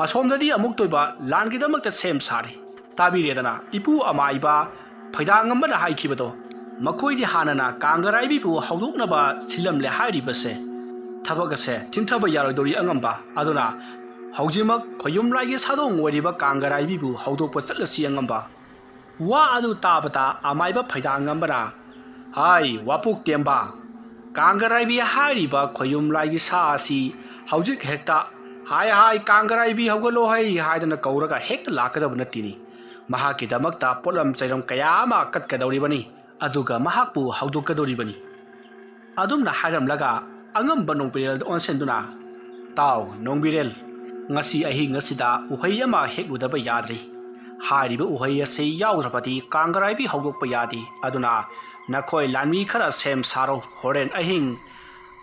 ꯑꯁꯣꯝꯗꯗꯤ ꯑꯃꯨꯛꯇꯣꯏꯕ ꯂꯥꯟꯒꯤꯗꯃꯛꯇ ꯁꯦꯝ ꯁꯥꯔꯤ꯫ ꯇꯥꯕꯤꯔꯦꯗꯅ, ꯏꯄꯨ ꯑꯃꯥꯏꯕ ꯐꯩꯗꯥꯡ ꯑꯃꯅ ꯍꯥꯏꯈꯤꯕꯗꯣ꯫ ꯃꯈꯣꯏꯗꯤ ꯍꯥꯟꯅꯅ ꯀꯥꯡꯒꯔꯥꯏꯕꯤꯕꯨ ꯍꯧꯗꯣꯛꯅꯕ ꯁꯤꯜꯂꯝꯂꯦ ꯍꯥꯏꯔꯤꯕꯁꯦ꯫ ꯊꯕꯛ ꯑꯁꯦ ꯊꯤꯡꯊꯕ ꯌꯥꯔꯣꯏꯗꯧꯔꯤ ꯑꯉꯝꯕ꯫ ꯑꯗꯨꯅ ꯍꯧꯖꯤꯛꯃꯛ ꯈꯣꯌꯨꯝ ꯂꯥꯏꯒꯤ ꯁꯥꯗꯣꯡ ꯑꯣꯏꯔꯤꯕ ꯀꯥꯡꯒꯔꯥꯏꯕꯤꯕꯨ ꯍꯧꯗꯣꯛꯄ ꯆꯠꯂꯁꯤ ꯑꯉꯝꯕ꯫ ꯋꯥ ꯑꯗꯨ ꯇꯥꯕꯗ ꯑꯃꯥꯏꯕ ꯐꯩꯗꯥꯡꯉꯝꯕꯅ, "ꯍꯥꯏ, ꯋꯥꯄꯣꯛ ꯇꯦꯝꯕ, ꯀꯥꯡꯒꯔꯥꯏꯕꯤ ꯍꯥꯏꯔꯤꯕ ꯈꯣꯌꯨꯝ ꯂꯥꯏꯒꯤ ꯁꯥ ꯑꯁꯤ ꯍꯧꯖꯤꯛ ꯍꯦꯛꯇ 'ꯍꯥꯏ, ꯍꯥꯏ, ꯀꯥꯡꯒꯔꯥꯏꯕꯤ ꯍꯧꯒꯠꯂꯣ ꯍꯩ' ꯍꯥꯏꯗꯅ ꯀꯧꯔꯒ ꯍꯦꯛꯇ ꯂꯥꯛꯀꯗꯕ ꯅꯠꯇꯦꯅꯤ꯫ ꯃꯍꯥꯛꯀꯤꯗꯃꯛꯇ ꯄꯣꯠꯂꯝ ꯆꯩꯔꯝ ꯀꯌꯥ ꯑꯃ ꯀꯠꯀꯗꯧꯔꯤꯕꯅꯤ, ꯑꯗꯨꯒ ꯃꯍꯥꯛꯄꯨ ꯍꯧꯗꯣꯛꯀꯗꯧꯔꯤꯕꯅꯤ"꯫ ꯑꯗꯨꯝꯅ ꯍꯥꯏꯔꯝꯂꯒ ꯑꯉꯝꯕ ꯅꯣꯡꯕꯤꯔꯦꯜꯗ ꯑꯣꯟꯁꯤꯟꯗꯨꯅ, "ꯇꯥꯎ, ꯅꯣꯡꯕꯤꯔꯦꯜ, ꯉꯁꯤ ꯑꯍꯤꯡ ꯑꯁꯤꯗ ꯎꯍꯩ ꯑꯃ ꯍꯦꯛꯂꯨꯗꯕ ꯌꯥꯗ꯭ꯔꯤ꯫ ꯍꯥꯏꯔꯤꯕ ꯎꯍꯩ ꯑꯁꯤ ꯌꯥꯎꯗ꯭ꯔꯕꯗꯤ ꯀꯥꯡꯒꯔꯥꯏꯕꯤ ꯍꯧꯗꯣꯛꯄ ꯌꯥꯗꯦ꯫ ꯑꯗꯨꯅ ꯅꯈꯣꯏ ꯂꯥꯟꯃꯤ ꯈꯔ ꯁꯦꯝ ꯁꯥꯔꯣ꯫ ꯍꯣꯔꯦꯟ ꯑꯍꯤꯡ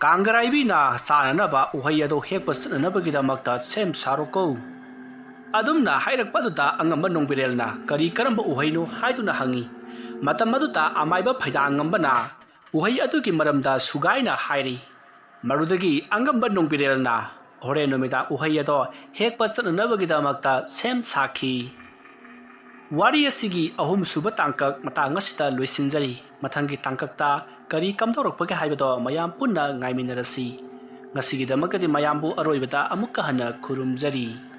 ꯀꯥꯡꯒꯔꯥꯏꯕꯤꯅ ꯆꯥꯅꯅꯕ ꯎꯍꯩ ꯑꯗꯨ ꯍꯦꯛꯄ ꯆꯠꯅꯅꯕꯒꯤꯗꯃꯛꯇ ꯁꯦꯝ ꯁꯥꯔꯣꯀꯣ"꯫ ꯑꯗꯨꯝꯅ ꯍꯥꯏꯔꯛꯄ ꯑꯗꯨꯗ ꯑꯉꯝꯕ ꯅꯣꯡꯕꯤꯔꯦꯜꯅ "ꯀꯔꯤ ꯀꯔꯝꯕ ꯎꯍꯩꯅꯣ?" ꯍꯥꯏꯗꯨꯅ ꯍꯪꯉꯤ꯫ ꯃꯇꯝ ꯑꯗꯨꯗ ꯑꯃꯥꯏꯕ ꯐꯩꯗꯥꯡꯉꯝꯕꯅ ꯎꯍꯩ ꯑꯗꯨꯒꯤ ꯃꯔꯝꯗ ꯁꯨꯒꯥꯏꯅ ꯍꯥꯏꯔꯤ꯫ ꯃꯗꯨꯗꯒꯤ ꯑꯉꯝꯕ ꯅꯣꯡꯕꯤꯔꯦꯜꯅ ꯍꯣꯔꯦꯟ ꯅꯨꯃꯤꯗꯥꯡ ꯎꯍꯩ ꯑꯗꯣ ꯍꯦꯛꯄ ꯆꯠꯅꯅꯕꯒꯤꯗꯃꯛꯇ ꯁꯦꯝ ꯁꯥꯈꯤ꯫ ꯋꯥꯔꯤ ꯑꯁꯤꯒꯤ ꯑꯍꯨꯝꯁꯨꯕ ꯇꯥꯡꯀꯛ ꯃꯇꯥꯡ ꯑꯁꯤꯗ ꯂꯣꯏꯁꯤꯟꯖꯔꯤ꯫ ꯃꯊꯪꯒꯤ ꯇꯥꯡꯀꯛꯇ ꯀꯔꯤ ꯀꯝꯗꯧꯔꯛꯄꯒꯦ ꯍꯥꯏꯕꯗꯣ ꯃꯌꯥꯝ ꯄꯨꯟꯅ ꯉꯥꯏꯃꯤꯟꯅꯔꯁꯤ꯫ ꯉꯁꯤꯒꯤꯗꯃꯛꯇꯗꯤ ꯃꯌꯥꯝꯕꯨ ꯑꯔꯣꯏꯕꯗ ꯑꯃꯨꯛꯀ ꯍꯟꯅ ꯈꯨꯔꯨꯝꯖꯔꯤ꯫